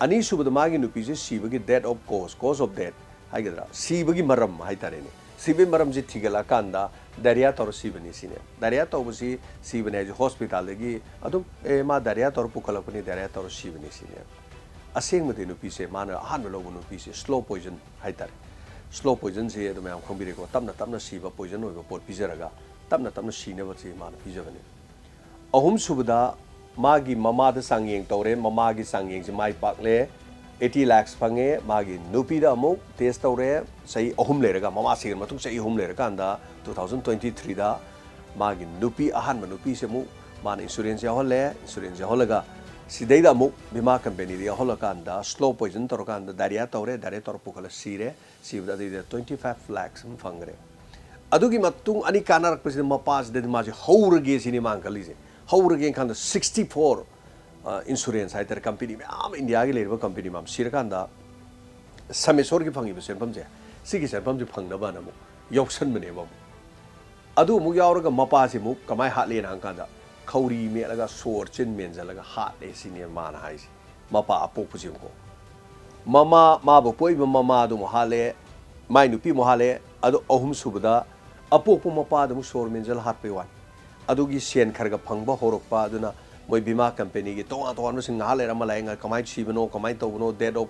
ꯑꯅꯤꯁꯨꯕꯗ ꯃꯥꯒꯤ ꯅꯨꯄꯤꯁꯦ ꯁꯤꯕꯒꯤ date of cause, cause of death ꯍꯥꯏꯒꯗ꯭ꯔꯥ, ꯁꯤꯕꯒꯤ ꯃꯔꯝ ꯍꯥꯏꯇꯥꯔꯦꯅꯦ, ꯁꯤꯕꯒꯤ ꯃꯔꯝꯁꯦ ꯊꯤꯒꯠꯂꯛꯑꯀꯥꯟꯗ ꯗꯥꯏꯔꯤꯌꯥ ꯇꯧꯔ ꯁꯤꯕꯅꯤ ꯁꯤꯅꯦ꯫ ꯗꯥꯏꯔꯤꯌꯥ ꯇꯧꯕꯁꯤ ꯁꯤꯕꯅꯦ ꯍꯥꯏꯁꯦ ꯍꯣꯁꯄꯤꯇꯥꯜꯗꯒꯤ ꯑꯗꯨꯝ, "ꯑꯦ, ꯃꯥ ꯗꯥꯏꯔꯤꯌꯥ ꯇꯧꯔ ꯄꯨꯈꯠꯂꯛꯄꯅꯤ, ꯗꯥꯏꯔꯤꯌꯥ ꯇꯧꯔ ꯁꯤꯕꯅꯤ" ꯁꯤꯅꯦ꯫ ꯑꯁꯦꯡꯕꯗꯤ ꯅꯨꯄꯤꯁꯦ, ꯃꯥꯅ ꯑꯍꯥꯟꯕ ꯂꯧꯕ ꯅꯨꯄꯤꯁꯦ slow poison ꯍꯥꯏꯇꯥꯔꯦ꯫ Slow poisonꯁꯦ ꯑꯗꯨꯝ ꯃꯌꯥꯝ ꯈꯪꯕꯤꯔꯦꯀꯣ, ꯇꯞꯅ ꯇꯞꯅ ꯁꯤꯕ, ꯄꯣꯏꯖꯟ ꯑꯣꯏꯕ ꯄꯣꯠ ꯄꯤꯖꯔꯒ ꯇꯞꯅ ꯇꯞꯅ ꯁꯤꯅꯕꯁꯦ ꯃꯥꯅ ꯄꯤꯖꯕꯅꯤ꯫ ꯑꯍꯨꯝꯁꯨꯕꯗ ꯃꯥꯒꯤ ꯃꯃꯥꯗ ꯆꯥꯡꯌꯦꯡ ꯇꯧꯔꯦ, ꯃꯃꯥꯒꯤ ꯆꯥꯡꯌꯦꯡꯁꯦ ꯃꯥꯏ ꯄꯥꯛꯂꯦ, eighty lakhs ꯐꯪꯉꯦ꯫ ꯃꯥꯒꯤ ꯅꯨꯄꯤꯗ ꯑꯃꯨꯛ ꯇꯦꯁ ꯇꯧꯔꯦ, ꯆꯍꯤ ꯑꯍꯨꯝ ꯂꯩꯔꯒ, ꯃꯃꯥ ꯁꯤꯈ꯭ꯔ ꯃꯇꯨꯡ ꯆꯍꯤ ꯑꯍꯨꯝ ꯂꯩꯔꯀꯥꯟꯗ two thousand twenty threeꯗ ꯃꯥꯒꯤ ꯅꯨꯄꯤ, ꯑꯍꯥꯟꯕ ꯅꯨꯄꯤꯁꯦ ꯑꯃꯨꯛ ꯃꯥꯅ ꯏꯟꯁꯨꯔꯦꯟꯁ ꯌꯥꯎꯍꯜꯂꯦ꯫ ꯏꯟꯁꯨꯔꯦꯟꯁ ꯌꯥꯎꯍꯜꯂꯒ ꯁꯤꯗꯩꯗ ꯑꯃꯨꯛ ꯕꯤꯃꯥ ꯀꯝꯄꯦꯅꯤꯗ ꯌꯥꯎꯍꯜꯂꯀꯥꯟꯗ slow poison ꯇꯧꯔꯀꯥꯟꯗ ꯗꯥꯏꯔꯤꯌꯥ ꯇꯧꯔꯦ, ꯗꯥꯏꯔꯤꯌꯥ ꯇꯧꯔ ꯄꯨꯈꯠꯂ ꯁꯤꯔꯦ꯫ ꯁꯤꯕꯗ ꯑꯗꯩꯗ twenty five lakhs ꯑꯃ ꯐꯪꯈ꯭ꯔꯦ꯫ ꯑꯗꯨꯒꯤ ꯃꯇꯨꯡ ꯑꯅꯤ ꯀꯥꯟꯅꯔꯛꯄꯁꯤꯗ ꯃꯄꯥꯁꯤꯗꯗꯤ ꯃꯥꯁꯦ ꯍꯧꯔꯒꯦ ꯁꯤꯅꯤ ꯃꯥꯅ ꯈꯜꯂꯤꯁꯦ꯫ ꯍꯧꯔꯒꯦꯅ ꯈꯟꯗ sixty four insurance ꯍꯥꯏꯇꯥꯔꯦ, ꯀꯝꯄꯦꯅꯤ ꯃꯌꯥꯝ, ꯏꯟꯗꯤꯌꯥꯒꯤ ꯂꯩꯔꯤꯕ ꯀꯝꯄꯦꯅꯤ ꯃꯌꯥꯝ ꯁꯤꯔꯀꯥꯟꯗ ꯁꯃꯦꯁꯣꯔꯒꯤ ꯐꯪꯉꯤꯕ ꯁꯦꯟꯐꯝꯁꯦ, ꯁꯤꯒꯤ ꯁꯦꯟꯐꯝꯁꯦ ꯐꯪꯅꯕꯅ ꯑꯃꯨꯛ ꯌꯥꯎꯁꯟꯕꯅꯦꯕ ꯑꯃꯨꯛ꯫ ꯑꯗꯨ ꯑꯃꯨꯛ ꯌꯥꯎꯔꯒ ꯃꯄꯥꯁꯤ ꯑꯃꯨꯛ ꯀꯃꯥꯏꯅ ꯍꯥꯠꯂꯦꯅ ꯍꯪꯀꯥꯟꯗ, ꯈꯧꯔꯤ ꯃꯦꯠꯂꯒ ꯁꯣꯔ ꯆꯤꯟ ꯃꯦꯟꯁꯤꯜꯂꯒ ꯍꯥꯠꯂꯦ ꯁꯤꯅꯦ ꯃꯥꯅ ꯍꯥꯏꯁꯦ, ꯃꯄꯥ ꯑꯄꯣꯛꯄꯁꯤꯕꯨꯀꯣ꯫ ꯃꯃꯥ, ꯃꯥꯕꯨ ꯄꯣꯛꯏꯕ ꯃꯃꯥꯗꯨ ꯑꯃꯨꯛ ꯍꯥꯠꯂꯦ, ꯃꯥꯏ ꯅꯨꯄꯤ ꯑꯃꯨꯛ ꯍꯥꯠꯂꯦ, ꯑꯗꯣ ꯑꯍꯨꯝ ꯁꯨꯕꯗ ꯑꯄꯣꯛꯄ ꯃꯄꯥꯗꯨ ꯑꯃꯨꯛ ꯁꯣꯔ ꯃꯦꯟꯁꯤꯜ ꯍꯥꯠꯄꯩ ꯋꯥꯅꯤ꯫ ꯑꯗꯨꯒꯤ ꯁꯦꯟ ꯈꯔ ꯈꯔ ꯐꯪꯕ ꯍꯧꯔꯛꯄ ꯑꯗꯨꯅ ꯃꯣꯏ ꯕꯤꯃꯥ ꯀꯝꯄꯦꯅꯤꯒꯤ ꯇꯣꯉꯥꯟ ꯇꯣꯉꯥꯟꯕꯁꯤꯡ ꯉꯥꯏꯍꯥꯛ ꯂꯩꯔ ꯑꯃ ꯂꯥꯛꯑꯦ, ꯀꯃꯥꯏꯅ ꯁꯤꯕꯅꯣ, ꯀꯃꯥꯏꯅ ꯇꯧꯕꯅꯣ, date of,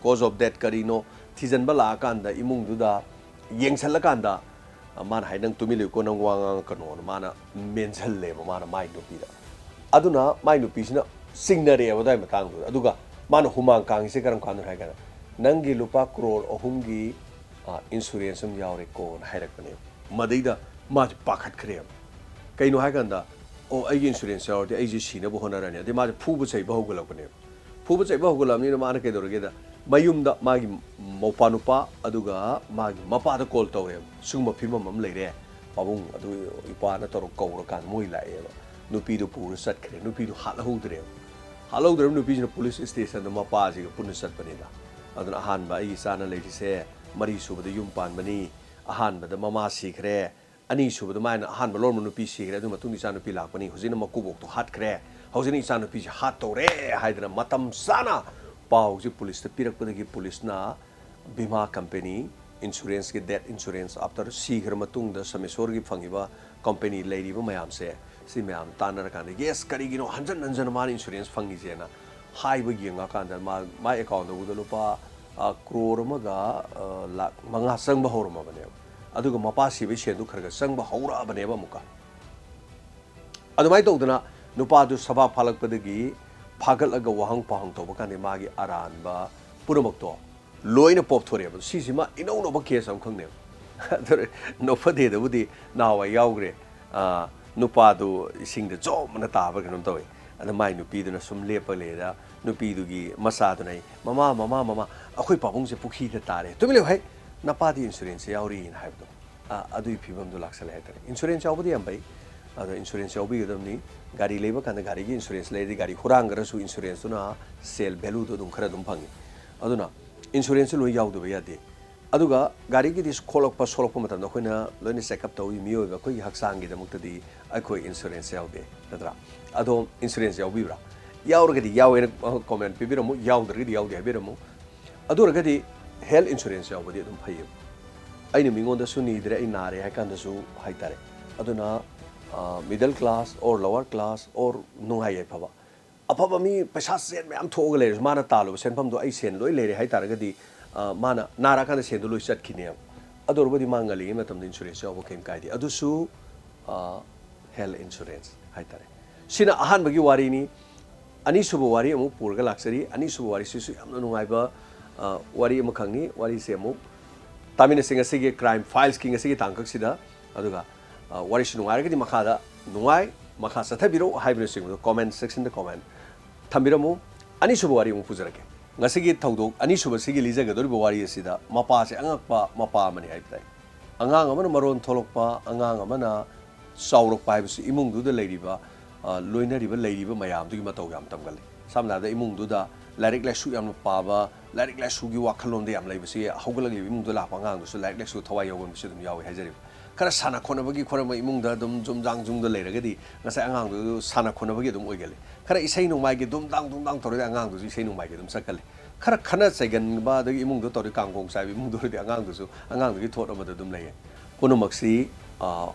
cause of death ꯀꯔꯤꯅꯣ ꯊꯤꯖꯤꯟꯕ ꯂꯥꯛꯑꯀꯥꯟꯗ ꯏꯃꯨꯡꯗꯨꯗ ꯌꯦꯡꯁꯤꯜꯂꯀꯥꯟꯗ, ꯑ, ꯃꯥꯅ ꯍꯥꯏ, "ꯅꯪ ꯇꯨꯃꯤꯟ ꯂꯩꯌꯨꯀꯣ, ꯅꯪ ꯋꯥ ꯉꯥꯡꯉꯛꯀꯅꯣꯅ" ꯃꯥꯅ ꯃꯦꯟꯁꯤꯜꯂꯦꯕ ꯃꯥꯅ ꯃꯥꯏ ꯅꯨꯄꯤꯗ꯫ ꯑꯗꯨꯅ ꯃꯥꯏ ꯅꯨꯄꯤꯁꯤꯅ ꯆꯤꯡꯅꯔꯛꯑꯦꯕ ꯑꯗꯨꯋꯥꯏ ꯃꯇꯥꯡꯗꯨꯗ꯫ ꯑꯗꯨꯒ ꯃꯥꯅ ꯍꯨꯃꯥꯡ ꯀꯥꯡꯉꯤꯁꯦ ꯀꯔꯝ ꯀꯥꯟꯗꯅꯣ ꯍꯥꯏ ꯀꯥꯟꯗ, "ꯅꯪꯒꯤ ꯂꯨꯄꯥ ꯀ꯭ꯔꯣꯔ ꯑꯍꯨꯝꯒꯤ, ꯑ, ꯏꯟꯁꯨꯔꯦꯟꯁ ꯑꯃ ꯌꯥꯎꯔꯦꯀꯣꯅ" ꯍꯥꯏꯔꯛꯄꯅꯦꯕ꯫ ꯃꯗꯩꯗ ꯃꯥꯁꯦ ꯄꯥꯈꯠꯈ꯭ꯔꯦꯕ꯫ ꯀꯩꯅꯣ ꯍꯥꯏ ꯀꯥꯟꯗ, "ꯑꯣ, ꯑꯩꯒꯤ ꯏꯟꯁꯨꯔꯦꯟꯁ ꯌꯥꯎꯔꯗꯤ ꯑꯩꯁꯦ ꯁꯤꯅꯕ ꯍꯣꯠꯅꯔꯅꯤ", ꯑꯗꯩ ꯃꯥꯁꯦ ꯐꯨꯕ ꯆꯩꯕ ꯍꯧꯒꯠꯂꯛꯄꯅꯦꯕ꯫ ꯐꯨꯕ ꯆꯩꯕ ꯍꯧꯒꯠꯂꯛꯑꯕꯅꯤꯅ ꯃꯥꯅ ꯀꯩꯗꯧꯔꯒꯦꯗ, ꯃꯌꯨꯝꯗ ꯃꯥꯒꯤ ꯃꯧꯄꯥ ꯅꯨꯄꯥ ꯑꯗꯨꯒ ꯃꯥꯒꯤ ꯃꯄꯥꯗ ꯀꯣꯜ ꯇꯧꯔꯦꯕ, "ꯁꯤꯒꯨꯝꯕ ꯐꯤꯕꯝ ꯑꯃ ꯂꯩꯔꯦ ꯄꯥꯕꯨꯡ", ꯑꯗꯨ ꯏꯄꯥꯅ ꯇꯧꯔꯒ ꯀꯧꯔꯀꯥꯟꯗ ꯃꯣꯏ ꯂꯥꯛꯑꯦꯕ꯫ ꯅꯨꯄꯤꯗꯣ ꯄꯨꯔ ꯆꯠꯈ꯭ꯔꯦ꯫ ꯅꯨꯄꯤꯗꯣ ꯍꯥꯠꯍꯧꯗ꯭ꯔꯦꯕ꯫ ꯍꯥꯠꯍꯧꯗ꯭ꯔꯕ ꯅꯨꯄꯤꯁꯤꯅ ꯄꯨꯂꯤꯁ ꯁ꯭ꯇꯦꯁꯟꯗ ꯃꯄꯥꯁꯤꯒ ꯄꯨꯟꯅ ꯆꯠꯄꯅꯤꯗ꯫ ꯑꯗꯨꯅ ꯑꯍꯥꯟꯕ ꯑꯩꯒꯤ ꯏꯆꯥꯅ ꯂꯩꯔꯤꯁꯦ ꯃꯔꯤ ꯁꯨꯕꯗ ꯌꯨꯝ ꯄꯥꯟꯕꯅꯤ, ꯑꯍꯥꯟꯕꯗ ꯃꯃꯥ ꯁꯤꯈ꯭ꯔꯦ, ꯑꯅꯤ ꯁꯨꯕꯗ ꯃꯥꯅ ꯑꯍꯥꯟꯕ ꯂꯧꯔꯝꯕ ꯅꯨꯄꯤ ꯁꯤꯈ꯭ꯔꯦ, ꯑꯗꯨ ꯃꯇꯨꯡꯗ ꯏꯆꯥ ꯅꯨꯄꯤ ꯂꯥꯛꯄꯅꯤ, ꯍꯧꯖꯤꯛꯅ ꯃꯀꯨꯕꯣꯛꯇꯣ ꯍꯥꯠꯈ꯭ꯔꯦ, ꯍꯧꯖꯤꯛꯅ ꯏꯆꯥ ꯅꯨꯄꯤꯁꯦ ꯍꯥꯠꯇꯧꯔꯦ ꯍꯥꯏꯗꯅ ꯃꯇꯝ ꯆꯥꯅ ꯄꯥꯎꯁꯤ ꯄꯨꯂꯤꯁꯇ ꯄꯤꯔꯛꯄꯗꯒꯤ ꯄꯨꯂꯤꯁꯅ ꯕꯤꯃꯥ ꯀꯝꯄꯦꯅꯤ, ꯏꯟꯁꯨꯔꯦꯟꯁꯀꯤ, death insurance, after ꯁꯤꯈ꯭ꯔ ꯃꯇꯨꯡꯗ ꯁꯃꯦꯁꯣꯔꯒꯤ ꯐꯪꯉꯤꯕ ꯀꯝꯄꯦꯅꯤ ꯂꯩꯔꯤꯕ ꯃꯌꯥꯝꯁꯦ, ꯁꯤ ꯃꯌꯥꯝ ꯇꯥꯟꯅꯔꯀꯥꯟꯗ, "ꯌꯦꯁ, ꯀꯔꯤꯒꯤꯅꯣ ꯍꯟꯖꯟ ꯍꯟꯖꯟꯅ ꯃꯥꯅ ꯏꯟꯁꯨꯔꯦꯟꯁ ꯐꯪꯉꯤꯁꯦꯅ?" ꯍꯥꯏꯕ ꯌꯦꯡꯉꯀꯥꯟꯗ ꯃꯥ, ꯃꯥꯏ ꯑꯦꯀꯥꯎꯟꯗ ꯎꯕꯗ ꯂꯨꯄꯥ, ꯑ, ꯀ꯭ꯔꯣꯔ ꯑꯃꯒ, ꯑ, ꯂꯥꯛ ꯃꯉꯥ ꯆꯪꯕ ꯍꯧꯔꯝꯃꯕꯅꯦꯕ꯫ ꯑꯗꯨꯒ ꯃꯄꯥ ꯁꯤꯕꯒꯤ ꯁꯦꯟꯗꯨ ꯈꯔ ꯈꯔ ꯆꯪꯕ ꯍꯧꯔꯛꯑꯕꯅꯦꯕ ꯑꯃꯨꯛꯀ꯫ ꯑꯗꯨꯃꯥꯏꯅ ꯇꯧꯗꯅ ꯅꯨꯄꯥꯗꯨ ꯁꯚꯥ ꯐꯥꯂꯛꯄꯗꯒꯤ ꯐꯥꯒꯠꯂꯒ ꯋꯥꯍꯪ ꯄꯥꯎꯍꯪ ꯇꯧꯕ ꯀꯥꯟꯗ ꯃꯥꯒꯤ ꯑꯔꯥꯟꯕ ꯄꯨꯝꯅꯃꯛꯇꯣ ꯂꯣꯏꯅ ꯄꯣꯞꯊꯣꯔꯛꯑꯦꯕ꯫ ꯁꯤꯁꯤꯃ ꯏꯅꯧ ꯅꯧꯕ ꯀꯦꯁ ꯑꯃꯈꯛꯅꯦꯕ꯫ ꯑꯗꯨ ꯅꯣꯛꯐꯗꯦꯗꯕꯨꯗꯤ ꯅꯍꯥꯟꯋꯥꯏ ꯌꯥꯎꯈ꯭ꯔꯦ꯫ ꯑꯥ, ꯅꯨꯄꯥꯗꯨ ꯏꯁꯤꯡꯗ ꯖꯣꯝ ꯑꯅ ꯇꯥꯕ꯭ꯔꯥ ꯀꯩꯅꯣꯝ ꯇꯧꯋꯤ꯫ ꯑꯗ ꯃꯥꯏ ꯅꯨꯄꯤꯗꯨꯅ ꯁꯨꯝ ꯂꯦꯞꯄ ꯂꯩꯗ, ꯅꯨꯄꯤꯗꯨꯒꯤ ꯃꯆꯥꯗꯨꯅ ꯑꯩ, "ꯃꯃꯥ, ꯃꯃꯥ, ꯃꯃꯥ, ꯑꯩꯈꯣꯏ ꯄꯥꯕꯨꯡꯁꯦ ꯄꯨꯈ꯭ꯔꯤꯗ ꯇꯥꯔꯦ꯫" "ꯇꯨꯃꯤꯟ ꯂꯩꯌꯨ ꯍꯩ, ꯅꯄꯥꯗꯤ ꯏꯟꯁꯨꯔꯦꯟꯁꯁꯦ ꯌꯥꯎꯔꯤꯅ" ꯍꯥꯏꯕꯗꯣ꯫ ꯑꯥ, ꯑꯗꯨꯒꯤ ꯐꯤꯕꯝꯗꯨ ꯂꯥꯛꯁꯜꯂꯦ ꯍꯥꯏꯇꯥꯔꯦ꯫ ꯏꯟꯁꯨꯔꯦꯟꯁ ꯌꯥꯎꯕꯗꯤ ꯌꯥꯝ ꯐꯩ, ꯑꯗꯣ ꯏꯟꯁꯨꯔꯦꯟꯁ ꯌꯥꯎꯕꯤꯒꯗꯕꯅꯤ꯫ ꯒꯥꯔꯤ ꯂꯩꯕ ꯀꯥꯟꯗ ꯒꯥꯔꯤꯒꯤ ꯏꯟꯁꯨꯔꯦꯟꯁ ꯂꯩꯔꯗꯤ ꯒꯥꯔꯤ ꯍꯨꯔꯥꯟꯈ꯭ꯔꯁꯨ ꯏꯟꯁꯨꯔꯦꯟꯁꯇꯨꯅ ꯁꯦꯜ ꯚꯦꯂꯨꯗꯣ ꯑꯗꯨꯝ ꯈꯔ ꯑꯗꯨꯝ ꯐꯪꯉꯤ꯫ ꯑꯗꯨꯅ ꯏꯟꯁꯨꯔꯦꯟꯁꯁꯨ ꯂꯣꯏ ꯌꯥꯎꯗꯕ ꯌꯥꯗꯦ꯫ ꯑꯗꯨꯒ ꯒꯥꯔꯤꯒꯤꯗꯤ ꯈꯣꯠꯂꯛꯄ ꯁꯣꯛꯂꯛꯄ ꯃꯇꯝꯗ ꯑꯩꯈꯣꯏꯅ ꯂꯣꯏꯅ ꯆꯦꯛꯑꯞ ꯇꯧꯏ꯫ ꯃꯤꯑꯣꯏꯕ ꯑꯩꯈꯣꯏꯒꯤ ꯍꯛꯆꯥꯡꯒꯤꯗꯃꯛꯇꯗꯤ ꯑꯩꯈꯣꯏ ꯏꯟꯁꯨꯔꯦꯟꯁ ꯌꯥꯎꯗꯦ, ꯅꯠꯇ꯭ꯔꯥ? ꯑꯗꯣ ꯏꯟꯁꯨꯔꯦꯟꯁ ꯌꯥꯎꯕꯤꯕ꯭ꯔꯥ? ꯌꯥꯎꯔꯒꯗꯤ ꯌꯥꯎꯋꯦꯅ ꯀꯣꯃꯦꯟ ꯄꯤꯕꯤꯔꯝꯃꯨ, ꯌꯥꯎꯗ꯭ꯔꯒꯗꯤ ꯌꯥꯎꯗꯦ ꯍꯥꯏꯕꯤꯔꯝꯃꯨ꯫ ꯑꯗꯨ ꯑꯣꯏꯔꯒꯗꯤ ꯍꯦꯜꯊ ꯏꯟꯁꯨꯔꯦꯟꯁ ꯌꯥꯎꯕꯗꯤ ꯑꯗꯨꯝ ꯐꯩꯌꯦꯕ꯫ ꯑꯩꯅ ꯃꯤꯉꯣꯟꯗꯁꯨ ꯅꯤꯗ꯭ꯔꯦ, ꯑꯩ ꯅꯥꯔꯦ ꯍꯥꯏ ꯀꯥꯟꯗꯁꯨ ꯍꯥꯏꯇꯥꯔꯦ꯫ ꯑꯗꯨꯅ middle class or lower class or ꯅꯨꯡꯉꯥꯏ ꯌꯥꯏꯐꯕ, ꯑꯐꯕ ꯃꯤ ꯄꯩꯁꯥ ꯁꯦꯟ ꯃꯌꯥꯝ ꯊꯣꯛꯑꯒ ꯂꯩꯔꯁꯨ, ꯃꯥꯅ ꯇꯥꯜꯂꯨꯕ ꯁꯦꯟꯐꯝꯗꯣ ꯑꯩ ꯁꯦꯟ ꯂꯣꯏ ꯂꯩꯔꯦ ꯍꯥꯏ ꯇꯥꯔꯒꯗꯤ, ꯑ, ꯃꯥꯅ ꯅꯥꯔꯛꯑꯀꯥꯟꯗ ꯁꯦꯟꯗꯣ ꯂꯣꯏ ꯆꯠꯈꯤꯅꯦꯕ꯫ ꯑꯗꯨ ꯑꯣꯏꯔꯕꯨꯗꯤ ꯃꯥ ꯉꯜꯂꯤꯉꯩ ꯃꯇꯝꯗ ꯏꯟꯁꯨꯔꯦꯟꯁ ꯌꯥꯎꯕ ꯀꯩꯝ ꯀꯥꯏꯗꯦ꯫ ꯑꯗꯨꯁꯨ ꯍꯦꯜꯊ ꯏꯟꯁꯨꯔꯦꯟꯁ ꯍꯥꯏꯇꯥꯔꯦ꯫ ꯁꯤꯅ ꯑꯍꯥꯟꯕꯒꯤ ꯋꯥꯔꯤꯅꯤ꯫ ꯑꯅꯤꯁꯨꯕ ꯋꯥꯔꯤ ꯑꯃꯨꯛ ꯄꯨꯔꯒ ꯂꯥꯛꯆꯔꯤ꯫ ꯑꯅꯤꯁꯨꯕ ꯋꯥꯔꯤꯁꯤꯁꯨ ꯌꯥꯝꯅ ꯅꯨꯡꯉꯥꯏꯕ, ꯑ, ꯋꯥꯔꯤ ꯑꯃꯈꯛꯅꯤ꯫ ꯋꯥꯔꯤꯁꯦ ꯑꯃꯨꯛ ꯇꯥꯃꯤꯟꯅꯁꯤ ꯉꯁꯤꯒꯤ ꯀ꯭ꯔꯥꯏꯝ ꯐꯥꯏꯜꯁꯀꯤ ꯉꯁꯤꯒꯤ ꯇꯥꯡꯀꯛꯁꯤꯗ꯫ ꯑꯗꯨꯒ, ꯑ, ꯋꯥꯔꯤꯁꯨ ꯅꯨꯡꯉꯥꯏꯔꯒꯗꯤ ꯃꯈꯥꯗ "ꯅꯨꯡꯉꯥꯏ, ꯃꯈꯥ ꯆꯠꯊꯕꯤꯔꯛꯎ" ꯍꯥꯏꯕꯅꯆꯤꯡꯕꯗꯣ ꯀꯣꯃꯦꯟ ꯁꯦꯛꯁꯟꯗ ꯀꯣꯃꯦꯟ ꯊꯝꯕꯤꯔꯝꯃꯨ꯫ ꯑꯅꯤꯁꯨꯕ ꯋꯥꯔꯤ ꯑꯃꯨꯛ ꯄꯨꯖꯔꯛꯀꯦ꯫ ꯉꯁꯤꯒꯤ ꯊꯧꯗꯣꯛ ꯑꯅꯤꯁꯨꯕꯁꯤꯒꯤ ꯂꯤꯖꯒꯗꯧꯔꯤꯕ ꯋꯥꯔꯤ ꯑꯁꯤꯗ ꯃꯄꯥꯁꯦ ꯑꯉꯛꯄ ꯃꯄꯥ ꯑꯃꯅꯤ ꯍꯥꯏꯕ ꯇꯥꯏ꯫ ꯑꯉꯥꯡ ꯑꯃꯅ ꯃꯔꯣꯟ ꯊꯣꯛꯂꯛꯄ, ꯑꯉꯥꯡ ꯑꯃꯅ ꯆꯥꯎꯔꯛꯄ ꯍꯥꯏꯕꯁꯤ ꯏꯃꯨꯡꯗꯨꯗ ꯂꯩꯔꯤꯕ, ꯑ, ꯂꯣꯏꯅꯔꯤꯕ, ꯂꯩꯔꯤꯕ ꯃꯌꯥꯝꯗꯨꯒꯤ ꯃꯇꯧ ꯌꯥꯝ ꯇꯝꯒꯜꯂꯤ꯫ ꯁꯝꯅ ꯍꯥꯏꯔꯕꯗ, ꯏꯃꯨꯡꯗꯨꯗ ꯂꯥꯏꯔꯤꯛ ꯂꯥꯏꯁꯨ ꯌꯥꯝꯅ ꯄꯥꯕ, ꯂꯥꯏꯔꯤꯛ ꯂꯥꯏꯁꯨꯒꯤ ꯋꯥꯈꯜꯂꯣꯟꯗ ꯌꯥꯝ ꯂꯩꯕꯁꯤ ꯍꯧꯒꯠꯂꯛꯂꯤꯕ ꯏꯃꯨꯡꯗ ꯂꯥꯛꯄ ꯑꯉꯥꯡꯗꯨꯁꯨ ꯂꯥꯏꯔꯤꯛ ꯂꯥꯏꯁꯨ ꯊꯋꯥꯏ ꯌꯥꯎꯒꯟꯕꯁꯨ ꯑꯗꯨꯝ ꯌꯥꯎꯏ ꯍꯥꯏꯖꯔꯤꯕ꯫ ꯈꯔ ꯁꯥꯟꯅ ꯈꯣꯠꯅꯕꯒꯤ ꯈꯣꯔꯝꯕ ꯏꯃꯨꯡꯗ ꯑꯗꯨꯝ ꯖꯨꯝꯖꯥꯡ ꯖꯨꯝꯗ ꯂꯩꯔꯒꯗꯤ ꯉꯁꯥꯏ ꯑꯉꯥꯡꯗꯨ ꯁꯥꯟꯅ ꯈꯣꯠꯅꯕꯒꯤ ꯑꯗꯨꯝ ꯑꯣꯏꯒꯜꯂꯤ꯫ ꯈꯔ ꯏꯁꯩ ꯅꯣꯡꯃꯥꯏꯒꯤ ꯗꯨꯝꯗꯥꯡ ꯗꯨꯝꯗꯥꯡ ꯇꯧꯔꯗꯤ ꯑꯉꯥꯡꯗꯨꯁꯨ ꯏꯁꯩ ꯅꯣꯡꯃꯥꯏꯒꯤ ꯑꯗꯨꯝ ꯆꯠꯀꯜꯂꯤ꯫ ꯈꯔ ꯈꯠꯅ ꯆꯩꯒꯟꯕ, ꯑꯗꯒꯤ ꯏꯃꯨꯡꯗ ꯇꯧꯔꯤ ꯀꯥꯡꯒꯣꯡ ꯆꯥꯏꯕ ꯏꯃꯨꯡꯗ ꯑꯣꯏꯔꯗꯤ ꯑꯉꯥꯡꯗꯨꯁꯨ ꯑꯉꯥꯡꯗꯨꯒꯤ ꯊꯣꯠ ꯑꯃꯗ ꯑꯗꯨꯝ ꯂꯩꯌꯦ꯫ ꯄꯨꯝꯅꯃꯛꯁꯤ, ꯑ,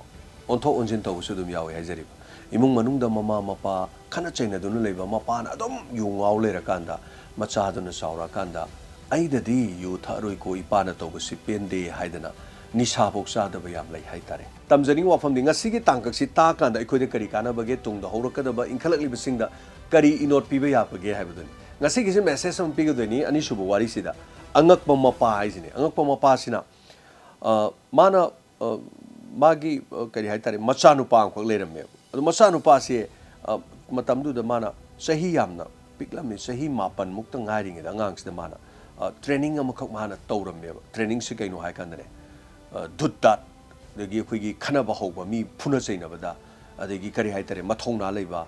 ꯑꯣꯟꯊꯣꯛ ꯑꯣꯟꯁꯤꯟ ꯇꯧꯕꯁꯨ ꯑꯗꯨꯝ ꯌꯥꯎꯏ ꯍꯥꯏꯖꯔꯤꯕ꯫ ꯏꯃꯨꯡ ꯃꯅꯨꯡꯗ ꯃꯃꯥ ꯃꯄꯥ ꯈꯠꯅ ꯆꯩꯅꯗꯨꯅ ꯂꯩꯕ, ꯃꯄꯥꯅ ꯑꯗꯨꯝ ꯌꯨ ꯉꯥꯎ ꯂꯩꯔꯀꯥꯟꯗ, ꯃꯆꯥꯗꯨꯅ ꯆꯥꯎꯔꯛꯑꯀꯥꯟꯗ, "ꯑꯩꯗꯗꯤ ꯌꯨ ꯊꯛꯑꯔꯣꯏꯀꯣ, ꯏꯄꯥꯅ ꯇꯧꯕꯁꯤ ꯄꯦꯟꯗꯦ" ꯍꯥꯏꯗꯅ ꯅꯤꯁꯥꯐꯧ ꯆꯥꯗꯕ ꯌꯥꯝ ꯂꯩ ꯍꯥꯏꯇꯥꯔꯦ꯫ ꯇꯝꯖꯅꯤꯡꯕ ꯋꯥꯐꯝꯗꯤ, ꯉꯁꯤꯒꯤ ꯇꯥꯡꯀꯛꯁꯤ ꯇꯥꯛꯑꯀꯥꯟꯗ ꯑꯩꯈꯣꯏꯗ ꯀꯔꯤ ꯀꯥꯟꯅꯕꯒꯦ, ꯇꯨꯡꯗ ꯍꯧꯔꯛꯀꯗꯕ ꯏꯟꯈꯠꯂꯛꯂꯤꯕꯁꯤꯡꯗ ꯀꯔꯤ ꯏꯅꯣꯠ ꯄꯤꯕ ꯌꯥꯕꯒꯦ ꯍꯥꯏꯕꯗꯨꯅꯤ꯫ ꯉꯁꯤꯒꯤꯁꯤ ꯃꯦꯁꯦꯖ ꯑꯃ ꯄꯤꯒꯗꯣꯏꯅꯤ꯫ ꯑꯅꯤꯁꯨꯕ ꯋꯥꯔꯤꯁꯤꯗ ꯑꯉꯛꯄ ꯃꯄꯥ ꯍꯥꯏꯁꯤꯅꯤ꯫ ꯑꯉꯛꯄ ꯃꯄꯥꯁꯤꯅ, ꯑ, ꯃꯥꯅ, ꯑ, ꯃꯥꯒꯤ, ꯑ, ꯀꯔꯤ ꯍꯥꯏꯇꯥꯔꯦ, ꯃꯆꯥꯅꯨꯄꯥ ꯑꯃꯈꯛ ꯂꯩꯔꯝꯃꯦꯕ꯫ ꯑꯗꯨ ꯃꯆꯥꯅꯨꯄꯥꯁꯦ, ꯑ, ꯃꯇꯝꯗꯨꯗ ꯃꯥꯅ ꯆꯍꯤ ꯌꯥꯝꯅ ꯄꯤꯛꯂꯝꯃꯤ, ꯆꯍꯤ ꯃꯥꯄꯟꯃꯨꯛꯇ ꯉꯥꯏꯔꯤꯉꯩꯗ ꯑꯉꯥꯡꯁꯤꯗ ꯃꯥꯅ, ꯑ, ꯇ꯭ꯔꯦꯅꯤꯡ ꯑꯃꯈꯛ ꯃꯥꯅ ꯇꯧꯔꯝꯃꯦꯕ꯫ ꯇ꯭ꯔꯦꯅꯤꯡꯁꯤ ꯀꯩꯅꯣ ꯍꯥꯏ ꯀꯥꯟꯗꯅꯦ, ꯑ, ꯙꯨꯠ ꯙꯥꯠ, ꯑꯗꯒꯤ ꯑꯩꯈꯣꯏꯒꯤ ꯈꯠꯅꯕ ꯍꯧꯕ, ꯃꯤ ꯐꯨꯅ ꯆꯩꯅꯕꯗ, ꯑꯗꯒꯤ ꯀꯔꯤ ꯍꯥꯏꯇꯥꯔꯦ, ꯃꯊꯧꯅꯥ ꯂꯩꯕ,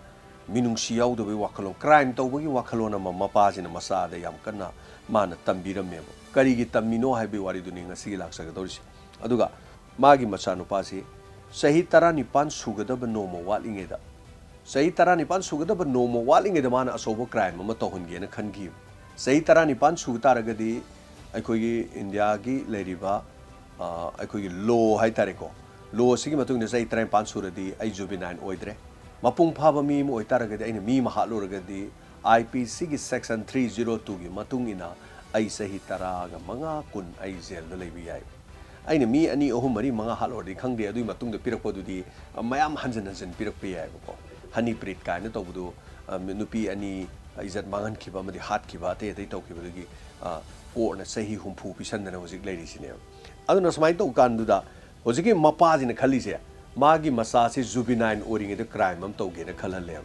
ꯃꯤꯅꯨꯡꯁꯤ ꯌꯥꯎꯗꯕꯒꯤ ꯋꯥꯈꯜꯂꯣꯟ, ꯀ꯭ꯔꯥꯏꯝ ꯇꯧꯕꯒꯤ ꯋꯥꯈꯜꯂꯣꯟ ꯑꯃ ꯃꯄꯥꯁꯤꯅ ꯃꯆꯥꯗ ꯌꯥꯝ ꯀꯟꯅ ꯃꯥꯅ ꯇꯝꯕꯤꯔꯝꯃꯦꯕ꯫ ꯀꯔꯤꯒꯤ ꯇꯝꯃꯤꯅꯣ ꯍꯥꯏꯕꯒꯤ ꯋꯥꯔꯤꯗꯨꯅꯤ ꯉꯁꯤꯒꯤ ꯂꯥꯛꯆꯒꯗꯧꯔꯤꯁꯤ꯫ ꯑꯗꯨꯒ ꯃꯥꯒꯤ ꯃꯆꯥꯅꯨꯄꯥꯁꯤ ꯆꯍꯤ ꯇꯔꯥꯅꯤꯄꯥꯟ ꯁꯨꯒꯗꯕ ꯅꯣꯡꯃ ꯋꯥꯠꯂꯤꯉꯩꯗ, ꯆꯍꯤ ꯇꯔꯥꯅꯤꯄꯥꯟ ꯁꯨꯒꯗꯕ ꯅꯣꯡꯃ ꯋꯥꯠꯂꯤꯉꯩꯗ ꯃꯥꯅ ꯑꯆꯧꯕ ꯀ꯭ꯔꯥꯏꯝ ꯑꯃ ꯇꯧꯍꯟꯒꯦꯅ ꯈꯟꯈꯤꯕ꯫ ꯆꯍꯤ ꯇꯔꯥꯅꯤꯄꯥꯟ ꯁꯨ ꯇꯥꯔꯒꯗꯤ ꯑꯩꯈꯣꯏꯒꯤ ꯏꯟꯗꯤꯌꯥꯒꯤ ꯂꯩꯔꯤꯕ, ꯑ, ꯑꯩꯈꯣꯏꯒꯤ ꯂꯣ ꯍꯥꯏ ꯇꯥꯔꯦꯀꯣ, ꯂꯣ ꯑꯁꯤꯒꯤ ꯃꯇꯨꯡ ꯏꯟꯅ ꯆꯍꯤ ꯇꯔꯥꯅꯤꯄꯥꯟ ꯁꯨꯔꯗꯤ ꯑꯩ ꯖꯨꯕꯤꯅꯥꯏꯜ ꯑꯣꯏꯗ꯭ꯔꯦ꯫ ꯃꯄꯨꯡ ꯐꯥꯕ ꯃꯤ ꯑꯃ ꯑꯣꯏꯇꯥꯔꯒꯗꯤ, ꯑꯩꯅ ꯃꯤ ꯑꯃ ꯍꯥꯠꯂꯨꯔꯒꯗꯤ, ꯑꯥꯏ ꯄꯤ ꯁꯤꯒꯤ ꯁꯦꯛꯁꯟ ꯊ꯭ꯔꯤ ꯖꯤꯔꯣ ꯇꯨꯒꯤ ꯃꯇꯨꯡ ꯏꯟꯅ ꯑꯩ ꯆꯍꯤ ꯇꯔꯥꯒ ꯃꯉꯥ, ꯀꯨꯟ ꯑꯩ ꯖꯦꯜꯗ ꯂꯩꯕ ꯌꯥꯏ꯫ ꯑꯩꯅ ꯃꯤ ꯑꯅꯤ, ꯑꯍꯨꯝ, ꯃꯔꯤ, ꯃꯉꯥ ꯍꯥꯠꯂꯨꯔꯗꯤ ꯈꯪꯗꯦ, ꯑꯗꯨꯒꯤ ꯃꯇꯨꯡꯗ ꯄꯤꯔꯛꯄꯗꯨꯗꯤ, ꯑ, ꯃꯌꯥꯝ ꯍꯟꯖꯟ ꯍꯟꯖꯟ ꯄꯤꯔꯛꯄ ꯌꯥꯏꯑꯕꯀꯣ꯫ ꯍꯅꯤ ꯄ꯭ꯔꯤꯠ ꯀꯥꯏꯅ ꯇꯧꯕꯗꯨ, ꯑ, ꯅꯨꯄꯤ ꯑꯅꯤ ꯏꯖꯠ ꯃꯥꯡꯍꯟꯈꯤꯕ ꯑꯃꯗꯤ ꯍꯥꯠꯈꯤꯕ, ꯑꯇꯩ ꯑꯇꯩ ꯇꯧꯈꯤꯕꯗꯨꯒꯤ, ꯑ, ꯀꯣꯔꯠꯅ ꯆꯍꯤ ꯍꯨꯝꯐꯨ ꯄꯤꯁꯟꯗꯅ ꯍꯧꯖꯤꯛ ꯂꯩꯔꯤꯁꯤꯅꯦꯕ꯫ ꯑꯗꯨꯅ ꯁꯨꯃꯥꯏꯅ ꯇꯧ ꯀꯥꯟꯗꯨꯗ ꯍꯧꯖꯤꯛꯀꯤ ꯃꯄꯥꯁꯤꯅ ꯈꯜꯂꯤꯁꯦ, ꯃꯥꯒꯤ ꯃꯆꯥꯁꯤ ꯖꯨꯕꯤꯅꯥꯏꯜ ꯑꯣꯏꯔꯤꯉꯩꯗ ꯀ꯭ꯔꯥꯏꯝ ꯑꯃ ꯇꯧꯒꯦꯅ ꯈꯜꯍꯜꯂꯦꯕ꯫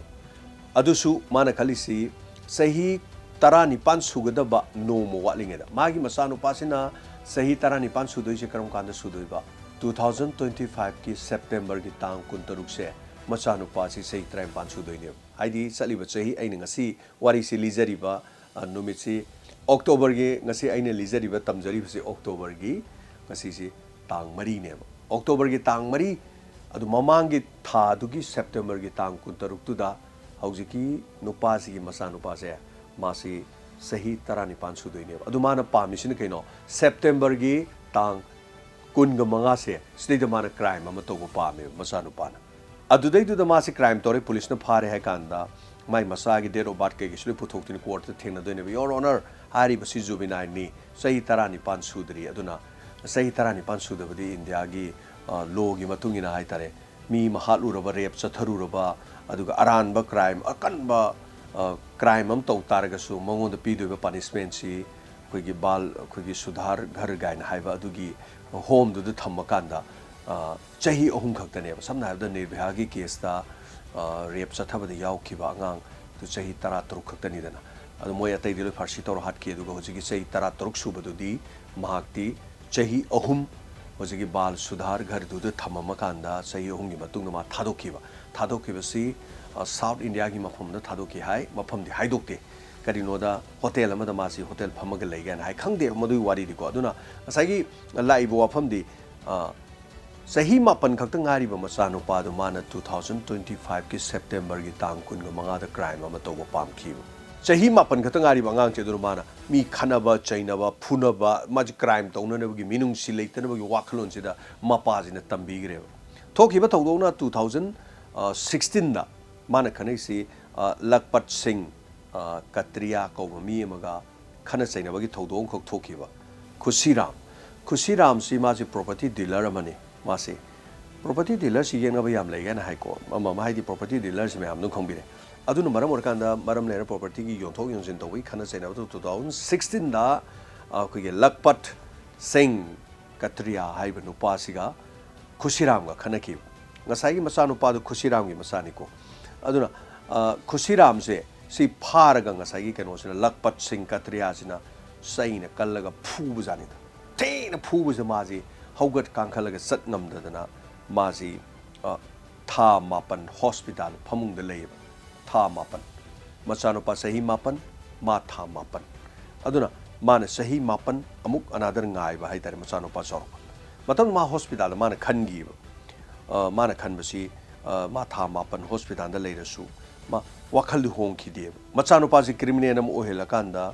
ꯑꯗꯨꯁꯨ ꯃꯥꯅ ꯈꯜꯂꯤꯁꯤ ꯆꯍꯤ ꯇꯔꯥꯅꯤꯄꯥꯟ ꯁꯨꯒꯗꯕ ꯅꯣꯡꯃ ꯋꯥꯠꯂꯤꯉꯩꯗ꯫ ꯃꯥꯒꯤ ꯃꯆꯥꯅꯨꯄꯥꯁꯤꯅ ꯆꯍꯤ ꯇꯔꯥꯅꯤꯄꯥꯟ ꯁꯨꯗꯣꯏꯁꯦ ꯀꯔꯝ ꯀꯥꯟꯗ ꯁꯨꯗꯣꯏꯕ? ꯇꯨ ꯊꯥꯎꯖꯟ ꯇ꯭ꯋꯦꯟꯇꯤ ꯐꯥꯏꯚꯀꯤ ꯁꯦꯞꯇꯦꯝꯕꯔꯒꯤ ꯇꯥꯡ ꯀꯨꯟꯇꯔꯨꯛꯁꯦ ꯃꯆꯥꯅꯨꯄꯥꯁꯤ ꯆꯍꯤ ꯇꯔꯥꯅꯤꯄꯥꯟ ꯁꯨꯗꯣꯏꯅꯦꯕ꯫ ꯍꯥꯏꯗꯤ ꯆꯠꯂꯤꯕ ꯆꯍꯤ, ꯑꯩꯅ ꯉꯁꯤ ꯋꯥꯔꯤꯁꯤ ꯂꯤꯖꯔꯤꯕ, ꯑ, ꯅꯨꯃꯤꯠꯁꯤ ꯑꯣꯛꯇꯣꯕꯔꯒꯤ, ꯉꯁꯤ ꯑꯩꯅ ꯂꯤꯖꯔꯤꯕ, ꯇꯝꯖꯔꯤꯕꯁꯤ ꯑꯣꯛꯇꯣꯕꯔꯒꯤ, ꯉꯁꯤꯁꯤ ꯇꯥꯡ ꯃꯔꯤꯅꯦꯕ꯫ ꯑꯣꯛꯇꯣꯕꯔꯒꯤ ꯇꯥꯡ ꯃꯔꯤ, ꯑꯗꯨ ꯃꯃꯥꯡꯒꯤ ꯊꯥꯗꯨꯒꯤ ꯁꯦꯞꯇꯦꯝꯕꯔꯒꯤ ꯇꯥꯡ ꯀꯨꯟꯇꯔꯨꯛꯇꯨꯗ ꯍꯧꯖꯤꯛꯀꯤ ꯅꯨꯄꯥꯁꯤꯒꯤ ꯃꯆꯥꯅꯨꯄꯥꯁꯦ, ꯃꯥꯁꯤ ꯆꯍꯤ ꯇꯔꯥꯅꯤꯄꯥꯟ ꯁꯨꯗꯣꯏꯅꯦꯕ꯫ ꯑꯗꯨ ꯃꯥꯅ ꯄꯥꯝꯃꯤꯁꯤꯅ ꯀꯩꯅꯣ? ꯁꯦꯞꯇꯦꯝꯕꯔꯒꯤ ꯇꯥꯡ ꯀꯨꯟꯒ ꯃꯉꯥꯁꯦ, ꯁꯤꯗꯩꯗ ꯃꯥꯅ ꯀ꯭ꯔꯥꯏꯝ ꯑꯃ ꯇꯧꯕ ꯄꯥꯝꯃꯦꯕ ꯃꯆꯥꯅꯨꯄꯥꯅ꯫ ꯑꯗꯨꯗꯩꯗꯨꯗ ꯃꯥꯁꯦ ꯀ꯭ꯔꯥꯏꯝ ꯇꯧꯔꯦ, ꯄꯨꯂꯤꯁꯅ ꯐꯥꯔꯦ ꯍꯥꯏ ꯀꯥꯟꯗ, ꯃꯥꯏ ꯃꯆꯥꯒꯤ date of birth ꯀꯩꯀꯩꯁꯨ ꯂꯣꯏ ꯄꯨꯊꯣꯛꯇꯣꯏꯅꯤ, ꯀꯣꯔꯠꯇ ꯊꯦꯡꯅꯗꯣꯏꯅꯦꯕ꯫ "Your Honor, ꯍꯥꯏꯔꯤꯕꯁꯤ ꯖꯨꯕꯤꯅꯥꯏꯜꯅꯤ, ꯆꯍꯤ ꯇꯔꯥꯅꯤꯄꯥꯟ ꯁꯨꯗ꯭ꯔꯤ, ꯑꯗꯨꯅ ꯆꯍꯤ ꯇꯔꯥꯅꯤꯄꯥꯟ ꯁꯨꯗꯕꯗꯤ ꯏꯟꯗꯤꯌꯥꯒꯤ, ꯑ, ꯂꯣꯒꯤ ꯃꯇꯨꯡ ꯏꯟꯅ ꯍꯥꯏ ꯇꯥꯔꯦ, ꯃꯤ ꯑꯃ ꯍꯥꯠꯂꯨꯔꯕ, ꯔꯦꯞ ꯆꯠꯊꯔꯨꯔꯕ, ꯑꯗꯨꯒ ꯑꯔꯥꯟꯕ ꯀ꯭ꯔꯥꯏꯝ, ꯑꯀꯟꯕ, ꯑ, ꯀ꯭ꯔꯥꯏꯝ ꯑꯃ ꯇꯧ ꯇꯥꯔꯒꯁꯨ ꯃꯉꯣꯟꯗ ꯄꯤꯗꯣꯏꯕ ꯄꯅꯤꯁꯃꯦꯟꯁꯤ ꯑꯩꯈꯣꯏꯒꯤ ꯕꯥꯜ, ꯑꯩꯈꯣꯏꯒꯤ ꯁꯨꯙꯥꯔ ꯘꯔ ꯀꯥꯏꯅ ꯍꯥꯏꯕ ꯑꯗꯨꯒꯤ ꯍꯣꯝꯗꯨꯗ ꯊꯝꯃꯀꯥꯟꯗ, ꯑ, ꯆꯍꯤ ꯑꯍꯨꯝ ꯈꯛꯇꯅꯦꯕ꯫ ꯁꯝꯅ ꯍꯥꯏꯔꯕꯗ ꯅꯤꯔꯚꯌꯥꯒꯤ ꯀꯦꯁꯇ, ꯑ, ꯔꯦꯞ ꯆꯠꯊꯕꯗ ꯌꯥꯎꯈꯤꯕ ꯑꯉꯥꯡꯗꯨ ꯆꯍꯤ ꯇꯔꯥꯇꯔꯨꯛ ꯈꯛꯇꯅꯤꯗꯅ꯫ ꯑꯗꯣ ꯃꯣꯏ ꯑꯇꯩꯗꯤ ꯂꯣꯏ ꯐꯥꯔꯁꯤ ꯇꯧꯔ ꯍꯥꯠꯈꯤ, ꯑꯗꯨꯒ ꯍꯧꯖꯤꯛꯀꯤ ꯆꯍꯤ ꯇꯔꯥꯇꯔꯨꯛ ꯁꯨꯕꯗꯨꯗꯤ ꯃꯍꯥꯛꯇꯤ ꯆꯍꯤ ꯑꯍꯨꯝ ꯍꯧꯖꯤꯛꯀꯤ ꯕꯥꯜ ꯁꯨꯙꯥꯔ ꯘꯔꯗꯨꯗ ꯊꯝꯃꯝꯃꯀꯥꯟꯗ ꯆꯍꯤ ꯑꯍꯨꯝꯒꯤ ꯃꯇꯨꯡꯗ ꯃꯥ ꯊꯥꯗꯣꯛꯈꯤꯕ꯫ ꯊꯥꯗꯣꯛꯈꯤꯕꯁꯤ, ꯑ, ꯁꯥꯎꯠ ꯏꯟꯗꯤꯌꯥꯒꯤ ꯃꯐꯝꯗ ꯊꯥꯗꯣꯛꯈꯤ ꯍꯥꯏ, ꯃꯐꯝꯗꯤ ꯍꯥꯏꯗꯣꯛꯇꯦ꯫ ꯀꯔꯤꯅꯣꯗ ꯍꯣꯇꯦꯜ ꯑꯃꯗ ꯃꯥꯁꯤ ꯍꯣꯇꯦꯜ ꯐꯝꯃꯒ ꯂꯩꯒꯦꯅ ꯍꯥꯏ, ꯈꯪꯗꯦ ꯃꯗꯨꯒꯤ ꯋꯥꯔꯤꯗꯤꯀꯣ꯫ ꯑꯗꯨꯅ ꯉꯁꯥꯏꯒꯤ ꯂꯥꯛꯏꯕ ꯋꯥꯐꯝꯗꯤ, ꯑ, ꯆꯍꯤ ꯃꯥꯄꯟ ꯈꯛꯇ ꯉꯥꯏꯔꯤꯕ ꯃꯆꯥꯅꯨꯄꯥꯗꯨ ꯃꯥꯅ two thousand twenty five ꯀꯤ September ꯒꯤ ꯇꯥꯡ ꯀꯨꯟꯒ ꯃꯉꯥꯗ crime ꯑꯃ ꯇꯧꯕ ꯄꯥꯝꯈꯤꯕ꯫ ꯆꯍꯤ ꯃꯥꯄꯟ ꯈꯛꯇ ꯉꯥꯏꯔꯤꯕ ꯑꯉꯥꯡꯁꯦ ꯑꯗꯨꯅ ꯃꯥꯅ ꯃꯤ ꯈꯠꯅꯕ ꯆꯩꯅꯕ ꯐꯨꯅꯕ, ꯃꯥꯁꯦ crime ꯇꯧꯅꯅꯕꯒꯤ, ꯃꯤꯅꯨꯡꯁꯤ ꯂꯩꯇꯅꯕꯒꯤ ꯋꯥꯈꯜꯂꯣꯟꯁꯤꯗ ꯃꯄꯥꯁꯤꯅ ꯇꯝꯕꯤꯈ꯭ꯔꯦꯕ꯫ ꯊꯣꯛꯈꯤꯕ ꯊꯧꯗꯣꯛꯅ two thousand sixteen ꯗ ꯃꯥꯅ ꯈꯟꯅꯩꯁꯤ, ꯑ, ꯂꯈꯄꯠ ꯁꯤꯡ, ꯑ, ꯀꯇ꯭ꯔꯤꯌꯥ ꯀꯧꯕ ꯃꯤ ꯑꯃꯒ ꯈꯠꯅ ꯆꯩꯅꯕꯒꯤ ꯊꯧꯗꯣꯛ ꯑꯃꯈꯛ ꯊꯣꯛꯈꯤꯕ꯫ ꯈꯨꯁꯤꯔꯥꯝ, ꯈꯨꯁꯤꯔꯥꯝꯁꯤ ꯃꯥꯁꯤ property dealer ꯑꯃꯅꯤ꯫ ꯃꯥꯁꯤ property dealer ꯁꯤ ꯌꯦꯛꯅꯕ ꯌꯥꯝ ꯂꯩ ꯍꯥꯏꯅ ꯍꯥꯏꯀꯣ꯫ ꯑꯃ ꯑꯃ ꯍꯥꯏꯗꯤ property dealer ꯁꯤ ꯃꯌꯥꯝ ꯑꯗꯨꯝ ꯈꯪꯕꯤꯔꯦ꯫ ꯑꯗꯨꯅ ꯃꯔꯝ ꯑꯣꯏꯔꯀꯥꯟꯗ ꯃꯔꯝ ꯂꯩꯔ property ꯒꯤ ꯌꯣꯟꯊꯣꯛ ꯌꯣꯟꯁꯤꯟ ꯇꯧꯕꯒꯤ ꯈꯠꯅ ꯆꯩꯅꯕꯗꯨ two thousand sixteen ꯗ ꯑꯩꯈꯣꯏꯒꯤ ꯂꯈꯄꯠ ꯁꯤꯡ ꯀꯇ꯭ꯔꯤꯌꯥ ꯍꯥꯏꯔꯤꯕ ꯅꯨꯄꯥꯁꯤꯒ ꯈꯨꯁꯤꯔꯥꯝꯒ ꯈꯠꯅꯈꯤꯕ꯫ ꯉꯁꯥꯏꯒꯤ ꯃꯆꯥꯅꯨꯄꯥꯗꯨ ꯈꯨꯁꯤꯔꯥꯝꯒꯤ ꯃꯆꯥꯅꯤꯀꯣ꯫ ꯑꯗꯨꯅ, ꯑ, ꯈꯨꯁꯤꯔꯥꯝꯁꯦ ꯁꯤ ꯐꯥꯔꯒ ꯉꯁꯥꯏꯒꯤ ꯀꯩꯅꯣꯁꯤꯅ, ꯂꯈꯄꯠ ꯁꯤꯡ ꯀꯇ꯭ꯔꯤꯌꯥꯁꯤꯅ ꯆꯩꯅ ꯀꯜꯂꯒ ꯐꯨꯕꯖꯥꯠꯅꯤꯗ꯫ ꯊꯤꯅ ꯐꯨꯕꯁꯤꯗ ꯃꯥꯁꯤ ꯍꯧꯒꯠ ꯀꯥꯡꯈꯠꯂꯒ ꯆꯠ ꯉꯝꯗꯗꯅ ꯃꯥꯁꯤ, ꯑ, ꯊꯥ ꯃꯥꯄꯟ hospital ꯐꯃꯨꯡꯗ ꯂꯩꯌꯦꯕ꯫ ꯊꯥ ꯃꯥꯄꯟ꯫ ꯃꯆꯥꯅꯨꯄꯥ ꯆꯍꯤ ꯃꯥꯄꯟ, ꯃꯥ ꯊꯥ ꯃꯥꯄꯟ꯫ ꯑꯗꯨꯅ ꯃꯥꯅ ꯆꯍꯤ ꯃꯥꯄꯟ ꯑꯃꯨꯛ another ꯉꯥꯏꯕ ꯍꯥꯏꯇꯥꯔꯦ, ꯃꯆꯥꯅꯨꯄꯥ ꯆꯥꯎꯔꯛꯄ꯫ ꯃꯇꯝꯗꯨ ꯃꯥ hospital ꯗ ꯃꯥꯅ ꯈꯟꯈꯤꯕ꯫ ꯑ, ꯃꯥꯅ ꯈꯟꯕꯁꯤ, ꯑ, ꯃꯥ ꯊꯥ ꯃꯥꯄꯟ hospital ꯗ ꯂꯩꯔꯁꯨ ꯃꯥ ꯋꯥꯈꯜꯗꯨ ꯍꯣꯡꯈꯤꯗꯦꯕ꯫ ꯃꯆꯥꯅꯨꯄꯥꯁꯤ criminal ꯑꯃ ꯑꯣꯏꯍꯜꯂꯀꯥꯟꯗ,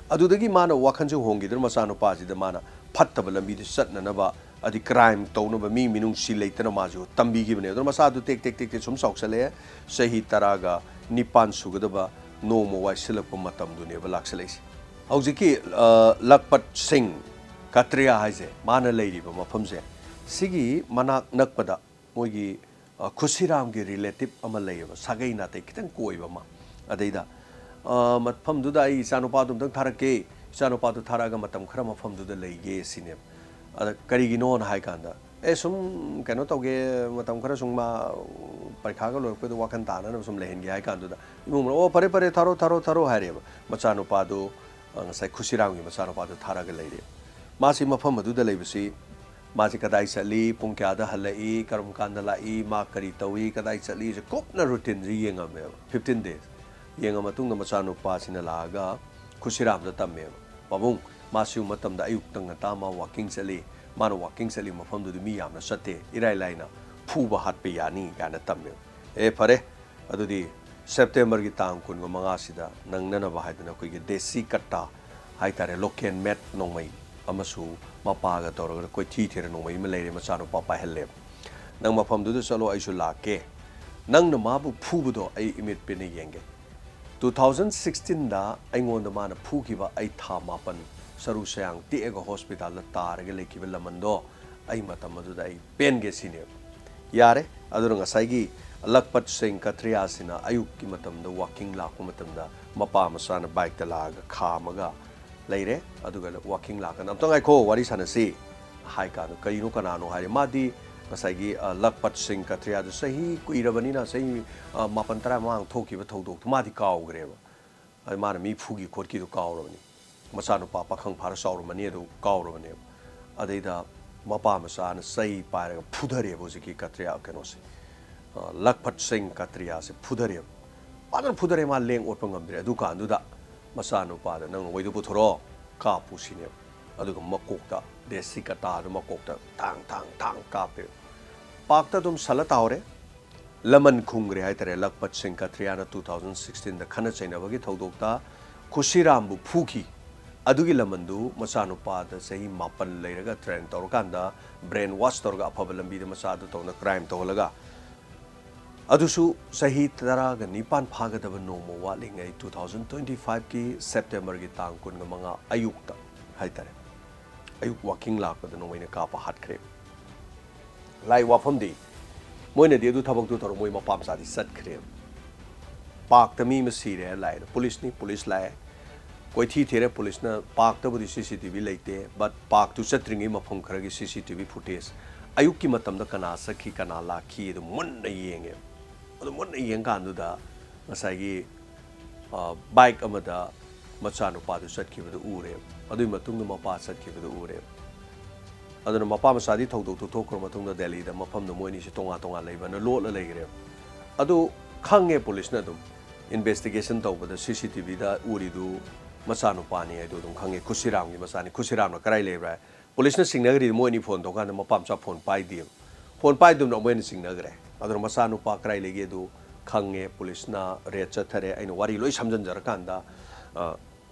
ꯑꯗꯨꯗꯒꯤ ꯃꯥꯅ ꯋꯥꯈꯜꯁꯦ ꯍꯣꯡꯈꯤꯗꯅ ꯃꯆꯥꯅꯨꯄꯥꯁꯤꯗ ꯃꯥꯅ ꯐꯠꯇꯕ ꯂꯝꯕꯤꯗ ꯆꯠꯅꯅꯕ, ꯑꯗꯩ crime ꯇꯧꯅꯕ, ꯃꯤ ꯃꯤꯅꯨꯡꯁꯤ ꯂꯩꯇꯅ ꯃꯥꯁꯨ ꯇꯝꯕꯤꯈꯤꯕꯅꯦ꯫ ꯑꯗꯨꯅ ꯃꯆꯥꯗꯨ ꯇꯦꯛ ꯇꯦꯛ ꯇꯦꯛ ꯇꯦꯛ ꯁꯨꯝ ꯆꯥꯎꯁꯜꯂꯛꯑꯦ꯫ ꯆꯍꯤ ꯇꯔꯥꯒ ꯅꯤꯄꯥꯟ ꯁꯨꯒꯗꯕ ꯅꯣꯡꯃ ꯋꯥꯏꯁꯤꯜꯂꯛꯄ ꯃꯇꯝꯗꯨꯅꯦꯕ ꯂꯥꯛꯁꯜꯂꯛꯏꯁꯦ꯫ ꯍꯧꯖꯤꯛꯀꯤ, ꯑ, ꯂꯈꯄꯠ ꯁꯤꯡ ꯀꯇ꯭ꯔꯤꯌꯥ ꯍꯥꯏꯁꯦ, ꯃꯥꯅ ꯂꯩꯔꯤꯕ ꯃꯐꯝꯁꯦ, ꯁꯤꯒꯤ ꯃꯅꯥꯛ ꯅꯛꯄꯗ ꯃꯣꯏꯒꯤ, ꯑ, ꯈꯨꯁꯤꯔꯥꯝꯒꯤ relative ꯑꯃ ꯂꯩꯌꯦꯕ, ꯁꯥꯒꯩ ꯅꯥꯇꯩ ꯈꯤꯇꯪ ꯀꯣꯏꯕ ꯑꯃ꯫ ꯑꯗꯩꯗ, ꯑ, ꯃꯐꯝꯗꯨꯗ ꯑꯩ ꯏꯆꯥꯅꯨꯄꯥꯗꯨ ꯑꯝꯇꯪ ꯊꯥꯔꯛꯀꯦ, ꯏꯆꯥꯅꯨꯄꯥꯗꯨ ꯊꯥꯔꯛꯑꯒ ꯃꯇꯝ ꯈꯔ ꯃꯐꯝꯗꯨꯗ ꯂꯩꯒꯦ ꯁꯤꯅꯦꯕ꯫ ꯑꯗ ꯀꯔꯤꯒꯤꯅꯣꯅ ꯍꯥꯏ ꯀꯥꯟꯗ, "ꯑꯦ, ꯁꯨꯝ ꯀꯩꯅꯣ ꯇꯧꯒꯦ, ꯃꯇꯝ ꯈꯔ ꯁꯨꯝ ꯃꯥ ꯄꯔꯤꯈꯥꯒ ꯂꯣꯏꯔꯛꯄꯩꯗ ꯋꯥꯈꯜ ꯇꯥꯅꯅꯕ ꯁꯨꯝ ꯂꯩꯍꯟꯒꯦ" ꯍꯥꯏ ꯀꯥꯟꯗꯨꯗ, ꯏꯃꯨꯡ ꯃꯅꯨꯡ, "ꯑꯣ, ꯐꯔꯦ, ꯐꯔꯦ, ꯊꯥꯔꯣ, ꯊꯥꯔꯣ, ꯊꯥꯔꯣ" ꯍꯥꯏꯔꯦꯕ꯫ ꯃꯆꯥꯅꯨꯄꯥꯗꯨ, ꯑ, ꯉꯁꯥꯏ ꯈꯨꯁꯤꯔꯥꯝꯒꯤ ꯃꯆꯥꯅꯨꯄꯥꯗꯨ ꯊꯥꯔꯒ ꯂꯩꯔꯦ꯫ ꯃꯥꯁꯤ ꯃꯐꯝ ꯑꯗꯨꯗ ꯂꯩꯕꯁꯤ, ꯃꯥꯁꯤ ꯀꯗꯥꯏ ꯆꯠꯂꯤ, ꯄꯨꯡ ꯀꯌꯥꯗ ꯍꯜꯂꯛꯏ, ꯀꯔꯝ ꯀꯥꯟꯗ ꯂꯥꯛꯏ, ꯃꯥ ꯀꯔꯤ ꯇꯧꯏ, ꯀꯗꯥꯏ ꯆꯠꯂꯤꯁꯦ ꯀꯨꯞꯅ routine ꯁꯤ ꯌꯦꯡꯉꯝꯃꯦꯕ, fifteen days꯫ ꯌꯦꯡꯉ ꯃꯇꯨꯡꯗ ꯃꯆꯥꯅꯨꯄꯥꯁꯤꯅ ꯂꯥꯛꯑꯒ ꯈꯨꯁꯤꯔꯥꯝꯗ ꯇꯝꯃꯦꯕ꯫ "ꯄꯥꯕꯨꯡ, ꯃꯥ ꯁꯤꯒꯨꯝꯕ ꯃꯇꯝꯗ ꯑꯌꯨꯛꯇ ꯉꯟꯇꯥ ꯃꯥ ꯋꯥꯀꯤꯡ ꯆꯠꯂꯤ, ꯃꯥꯅ ꯋꯥꯀꯤꯡ ꯆꯠꯂꯤ ꯃꯐꯝꯗꯨꯗꯤ ꯃꯤ ꯌꯥꯝꯅ ꯆꯠꯇꯦ, ꯏꯔꯥꯏ ꯂꯥꯏꯅ ꯐꯨꯕ ꯍꯥꯠꯄ ꯌꯥꯅꯤ" ꯀꯥꯏꯅ ꯇꯝꯃꯦꯕ꯫ "ꯑꯦ ꯐꯔꯦ, ꯑꯗꯨꯗꯤ ꯁꯦꯞꯇꯦꯝꯕꯔꯒꯤ ꯇꯥꯡ ꯀꯨꯟꯒ ꯃꯉꯥꯁꯤꯗ ꯅꯪꯅꯅꯕ" ꯍꯥꯏꯗꯅ ꯑꯩꯈꯣꯏꯒꯤ ꯗꯦꯁꯤ ꯀꯠꯇꯥ ꯍꯥꯏꯇꯥꯔꯦ, local made ꯅꯣꯡꯃꯩ ꯑꯃꯁꯨ ꯃꯄꯥꯒ ꯇꯧꯔꯒ ꯀꯣꯏꯊꯤ ꯊꯤꯔ ꯅꯣꯡꯃꯩ ꯑꯃ ꯂꯩꯔꯦ, ꯃꯆꯥꯅꯨꯄꯥ ꯄꯥꯏꯍꯜꯂꯦꯕ꯫ "ꯅꯪ ꯃꯐꯝꯗꯨꯗ ꯆꯠꯂꯣ, ꯑꯩꯁꯨ ꯂꯥꯛꯀꯦ꯫ ꯅꯪꯅ ꯃꯥꯕꯨ ꯐꯨꯕꯗꯣ ꯑꯩ ꯏꯃꯤꯠ ꯄꯤꯅ ꯌꯦꯡꯒꯦ"꯫ Two thousand sixteenꯗ ꯑꯩꯉꯣꯟꯗ ꯃꯥꯅ ꯐꯨꯈꯤꯕ, ꯑꯩ ꯊꯥ ꯃꯥꯄꯟ ꯁꯔꯨ ꯁꯌꯥꯡ ꯇꯦꯛꯑꯒ ꯍꯣꯁꯄꯤꯇꯥꯜꯗ ꯇꯥꯔꯒ ꯂꯩꯈꯤꯕ ꯂꯃꯟꯗꯣ, ꯑꯩ ꯃꯇꯝ ꯑꯗꯨꯗ ꯑꯩ ꯄꯦꯟꯒꯦ ꯁꯤꯅꯦꯕ꯫ ꯌꯥꯔꯦ꯫ ꯑꯗꯨꯅ ꯉꯁꯥꯏꯒꯤ ꯂꯈꯄꯠ ꯁꯤꯡ ꯀꯊ꯭ꯔꯤꯌꯥꯁꯤꯅ ꯑꯌꯨꯛꯀꯤ ꯃꯇꯝꯗ ꯋꯥꯀꯤꯡ ꯂꯥꯛꯄ ꯃꯇꯝꯗ ꯃꯄꯥ ꯃꯆꯥꯅ ꯕꯥꯏꯛꯇ ꯂꯥꯛꯑꯒ ꯈꯥꯝꯃꯒ ꯂꯩꯔꯦ꯫ ꯑꯗꯨꯒ ꯋꯥꯀꯤꯡ ꯂꯥꯛꯀꯥꯟꯗ, "ꯑꯝꯇ ꯉꯥꯏꯈꯣ, ꯋꯥꯔꯤ ꯁꯥꯟꯅꯁꯤ" ꯍꯥꯏ ꯀꯥꯟꯗ, "ꯀꯔꯤꯅꯣ, ꯀꯅꯥꯅꯣ?" ꯍꯥꯏꯔꯦ꯫ ꯃꯥꯗꯤ ꯉꯁꯥꯏꯒꯤ, ꯑ, ꯂꯈꯄꯠ ꯁꯤꯡ ꯀꯊ꯭ꯔꯤꯌꯥꯗꯨ ꯆꯍꯤ ꯀꯨꯏꯔꯕꯅꯤꯅ, ꯆꯍꯤ, ꯑ, ꯃꯥꯄꯟ ꯇꯔꯥ ꯃꯃꯥꯡ ꯊꯣꯛꯈꯤꯕ ꯊꯧꯗꯣꯛꯇꯣ ꯃꯥꯗꯤ ꯀꯥꯎꯈ꯭ꯔꯦꯕ꯫ ꯑꯗ ꯃꯥꯅ ꯃꯤ ꯐꯨꯈꯤ ꯈꯣꯠꯈꯤꯗꯨ ꯀꯥꯎꯔꯕꯅꯤ꯫ ꯃꯆꯥꯅꯨꯄꯥ ꯄꯥꯈꯪ ꯐꯥꯔ ꯆꯥꯎꯔꯝꯃꯅꯤ ꯑꯗꯨ ꯀꯥꯎꯔꯕꯅꯦꯕ꯫ ꯑꯗꯩꯗ ꯃꯄꯥ ꯃꯆꯥꯅ ꯆꯩ ꯄꯥꯏꯔꯒ ꯐꯨꯊꯔꯦꯕ ꯍꯧꯖꯤꯛꯀꯤ ꯀꯇ꯭ꯔꯤꯌꯥ ꯀꯩꯅꯣꯁꯦ, ꯑ, ꯂꯈꯄꯠ ꯁꯤꯡ ꯀꯇ꯭ꯔꯤꯌꯥꯁꯦ ꯐꯨꯊꯔꯦꯕ꯫ ꯐꯖꯅ ꯐꯨꯊꯔꯦ, ꯃꯥ ꯂꯦꯡ ꯑꯣꯠꯄ ꯉꯝꯗ꯭ꯔꯦ꯫ ꯑꯗꯨꯀꯥꯟꯗꯨꯗ ꯃꯆꯥꯅꯨꯄꯥꯗ, "ꯅꯪ ꯅꯣꯡꯃꯩꯗꯨ ꯄꯨꯊꯣꯔꯛꯑꯣ, ꯀꯥꯞꯄꯨ" ꯁꯤꯅꯦꯕ꯫ ꯑꯗꯨꯒ ꯃꯀꯣꯛꯇ, ꯗꯦꯁꯤ ꯀꯇꯥꯗꯨ ꯃꯀꯣꯛꯇ ꯊꯥꯡ, ꯊꯥꯡ, ꯊꯥꯡ ꯀꯥꯞꯄꯦꯕ꯫ ꯄꯥꯛꯇ ꯑꯗꯨꯝ ꯁꯜꯂ ꯇꯥꯍꯧꯔꯦ꯫ ꯂꯃꯟ ꯈꯨꯝꯈ꯭ꯔꯦ ꯍꯥꯏꯇꯥꯔꯦ꯫ ꯂꯈꯄꯠ ꯁꯤꯡ ꯀꯇ꯭ꯔꯤꯌꯥꯅ two thousand sixteenꯗ ꯈꯠꯅ ꯆꯩꯅꯕꯒꯤ ꯊꯧꯗꯣꯛꯇ ꯈꯨꯁꯤꯔꯥꯝꯕꯨ ꯐꯨꯈꯤ꯫ ꯑꯗꯨꯒꯤ ꯂꯃꯟꯗꯨ ꯃꯆꯥꯅꯨꯄꯥꯗ ꯆꯍꯤ ꯃꯥꯄꯟ ꯂꯩꯔꯒ train ꯇꯧꯔꯀꯥꯟꯗ, brain wash ꯇꯧꯔꯒ ꯑꯐꯕ ꯂꯝꯕꯤꯗ ꯃꯆꯥꯗꯨ ꯇꯧꯅ crime ꯇꯧꯍꯜꯂꯒ, ꯑꯗꯨꯁꯨ ꯆꯍꯤ ꯇꯔꯥꯒ ꯅꯤꯄꯥꯟ ꯐꯥꯒꯗꯕ ꯅꯣꯡꯃ ꯋꯥꯠꯂꯤꯉꯩ two thousand twenty fiveꯀꯤ Septemberꯒꯤ ꯇꯥꯡ ꯀꯨꯟꯒ ꯃꯉꯥ ꯑꯌꯨꯛꯇ ꯍꯥꯏꯇꯥꯔꯦ, ꯑꯌꯨꯛ walking ꯂꯥꯛꯄꯗ ꯅꯣꯡꯃꯩꯅ ꯀꯥꯞꯄ ꯍꯥꯠꯈ꯭ꯔꯦ꯫ ꯂꯥꯏ ꯋꯥꯐꯝꯗꯤ, ꯃꯣꯏꯅꯗꯤ ꯑꯗꯨ ꯊꯕꯛꯇꯨ ꯇꯧꯔ ꯃꯣꯏ ꯃꯄꯥ ꯃꯆꯥꯗꯤ ꯆꯠꯈ꯭ꯔꯦꯕ꯫ ꯄꯥꯛꯇ ꯃꯤ ꯑꯃ ꯁꯤꯔꯦ ꯍꯥꯏꯔ ꯂꯥꯛꯑꯦ, ꯄꯨꯂꯤꯁꯅꯤ, ꯄꯨꯂꯤꯁ ꯂꯥꯛꯑꯦ, ꯀꯣꯏꯊꯤ ꯊꯤꯔꯦ꯫ ꯄꯨꯂꯤꯁꯅ ꯄꯥꯛꯇꯕꯨꯗꯤ C C T V ꯂꯩꯇꯦ, but ꯄꯥꯛꯇꯨ ꯆꯠꯇ꯭ꯔꯤꯉꯩ ꯃꯐꯝ ꯈꯔꯒꯤ C C T V footage, ꯑꯌꯨꯛꯀꯤ ꯃꯇꯝꯗ ꯀꯅꯥ ꯆꯠꯈꯤ, ꯀꯅꯥ ꯂꯥꯛꯈꯤ ꯑꯗꯨ ꯃꯨꯟꯅ ꯌꯦꯡꯉꯦ꯫ ꯑꯗꯨ ꯃꯨꯟꯅ ꯌꯦꯡꯀꯥꯟꯗꯨꯗ ꯉꯁꯥꯏꯒꯤ, ꯑ, bike ꯑꯃꯗ ꯃꯆꯥꯅꯨꯄꯥꯗꯨ ꯆꯠꯈꯤꯕꯗꯨ ꯎꯔꯦ꯫ ꯑꯗꯨꯒꯤ ꯃꯇꯨꯡꯗ ꯃꯄꯥ ꯆꯠꯈꯤꯕꯗꯨ ꯎꯔꯦ꯫ ꯑꯗꯨꯅ ꯃꯄꯥ ꯃꯆꯥꯗꯤ ꯊꯧꯗꯣꯛꯇꯨ ꯊꯣꯛꯈ꯭ꯔ ꯃꯇꯨꯡꯗ ꯗꯦꯜꯂꯤꯗ ꯃꯐꯝꯗ ꯃꯣꯏ ꯑꯅꯤꯁꯤ ꯇꯣꯉꯥꯟ ꯇꯣꯉꯥꯟ ꯂꯩꯕꯅ ꯂꯣꯠꯂ ꯂꯩꯈ꯭ꯔꯦ꯫ ꯑꯗꯨ ꯈꯪꯉꯦ ꯄꯨꯂꯤꯁꯅ ꯑꯗꯨꯝ, ꯏꯟꯚꯦꯁꯇꯤꯒꯦꯁꯟ ꯇꯧꯕꯗ ꯁꯤ ꯁꯤ ꯇꯤ ꯚꯤꯗ ꯎꯔꯤꯗꯨ ꯃꯆꯥꯅꯨꯄꯥꯅꯤ ꯍꯥꯏꯗꯣ ꯑꯗꯨꯝ ꯈꯪꯉꯦ꯫ ꯈꯨꯁꯤꯔꯥꯝꯒꯤ ꯃꯆꯥꯅꯤ꯫ ꯈꯨꯁꯤꯔꯥꯝꯅ ꯀꯗꯥꯏ ꯂꯩꯕ꯭ꯔꯥ? ꯄꯨꯂꯤꯁꯅ ꯆꯤꯡꯅꯈ꯭ꯔꯤꯗꯤ ꯃꯣꯏ ꯑꯅꯤ ꯐꯣꯟ ꯇꯧꯀꯥꯟꯗ ꯃꯄꯥ ꯃꯆꯥ ꯐꯣꯟ ꯄꯥꯏꯗꯦꯕ꯫ ꯐꯣꯟ ꯄꯥꯏꯗꯕꯅ ꯃꯣꯏꯅ ꯆꯤꯡꯅꯈ꯭ꯔꯦ꯫ ꯑꯗꯨꯅ ꯃꯆꯥꯅꯨꯄꯥ ꯀꯗꯥꯏ ꯂꯩꯒꯦ ꯑꯗꯨ ꯈꯪꯉꯦ꯫ ꯄꯨꯂꯤꯁꯅ ꯔꯦꯗ ꯆꯠꯊꯔꯦ꯫ ꯑꯩꯅ ꯋꯥꯔꯤ ꯂꯣꯏ ꯁꯝꯖꯤꯟꯖꯔꯀꯥꯟꯗ, ꯑ,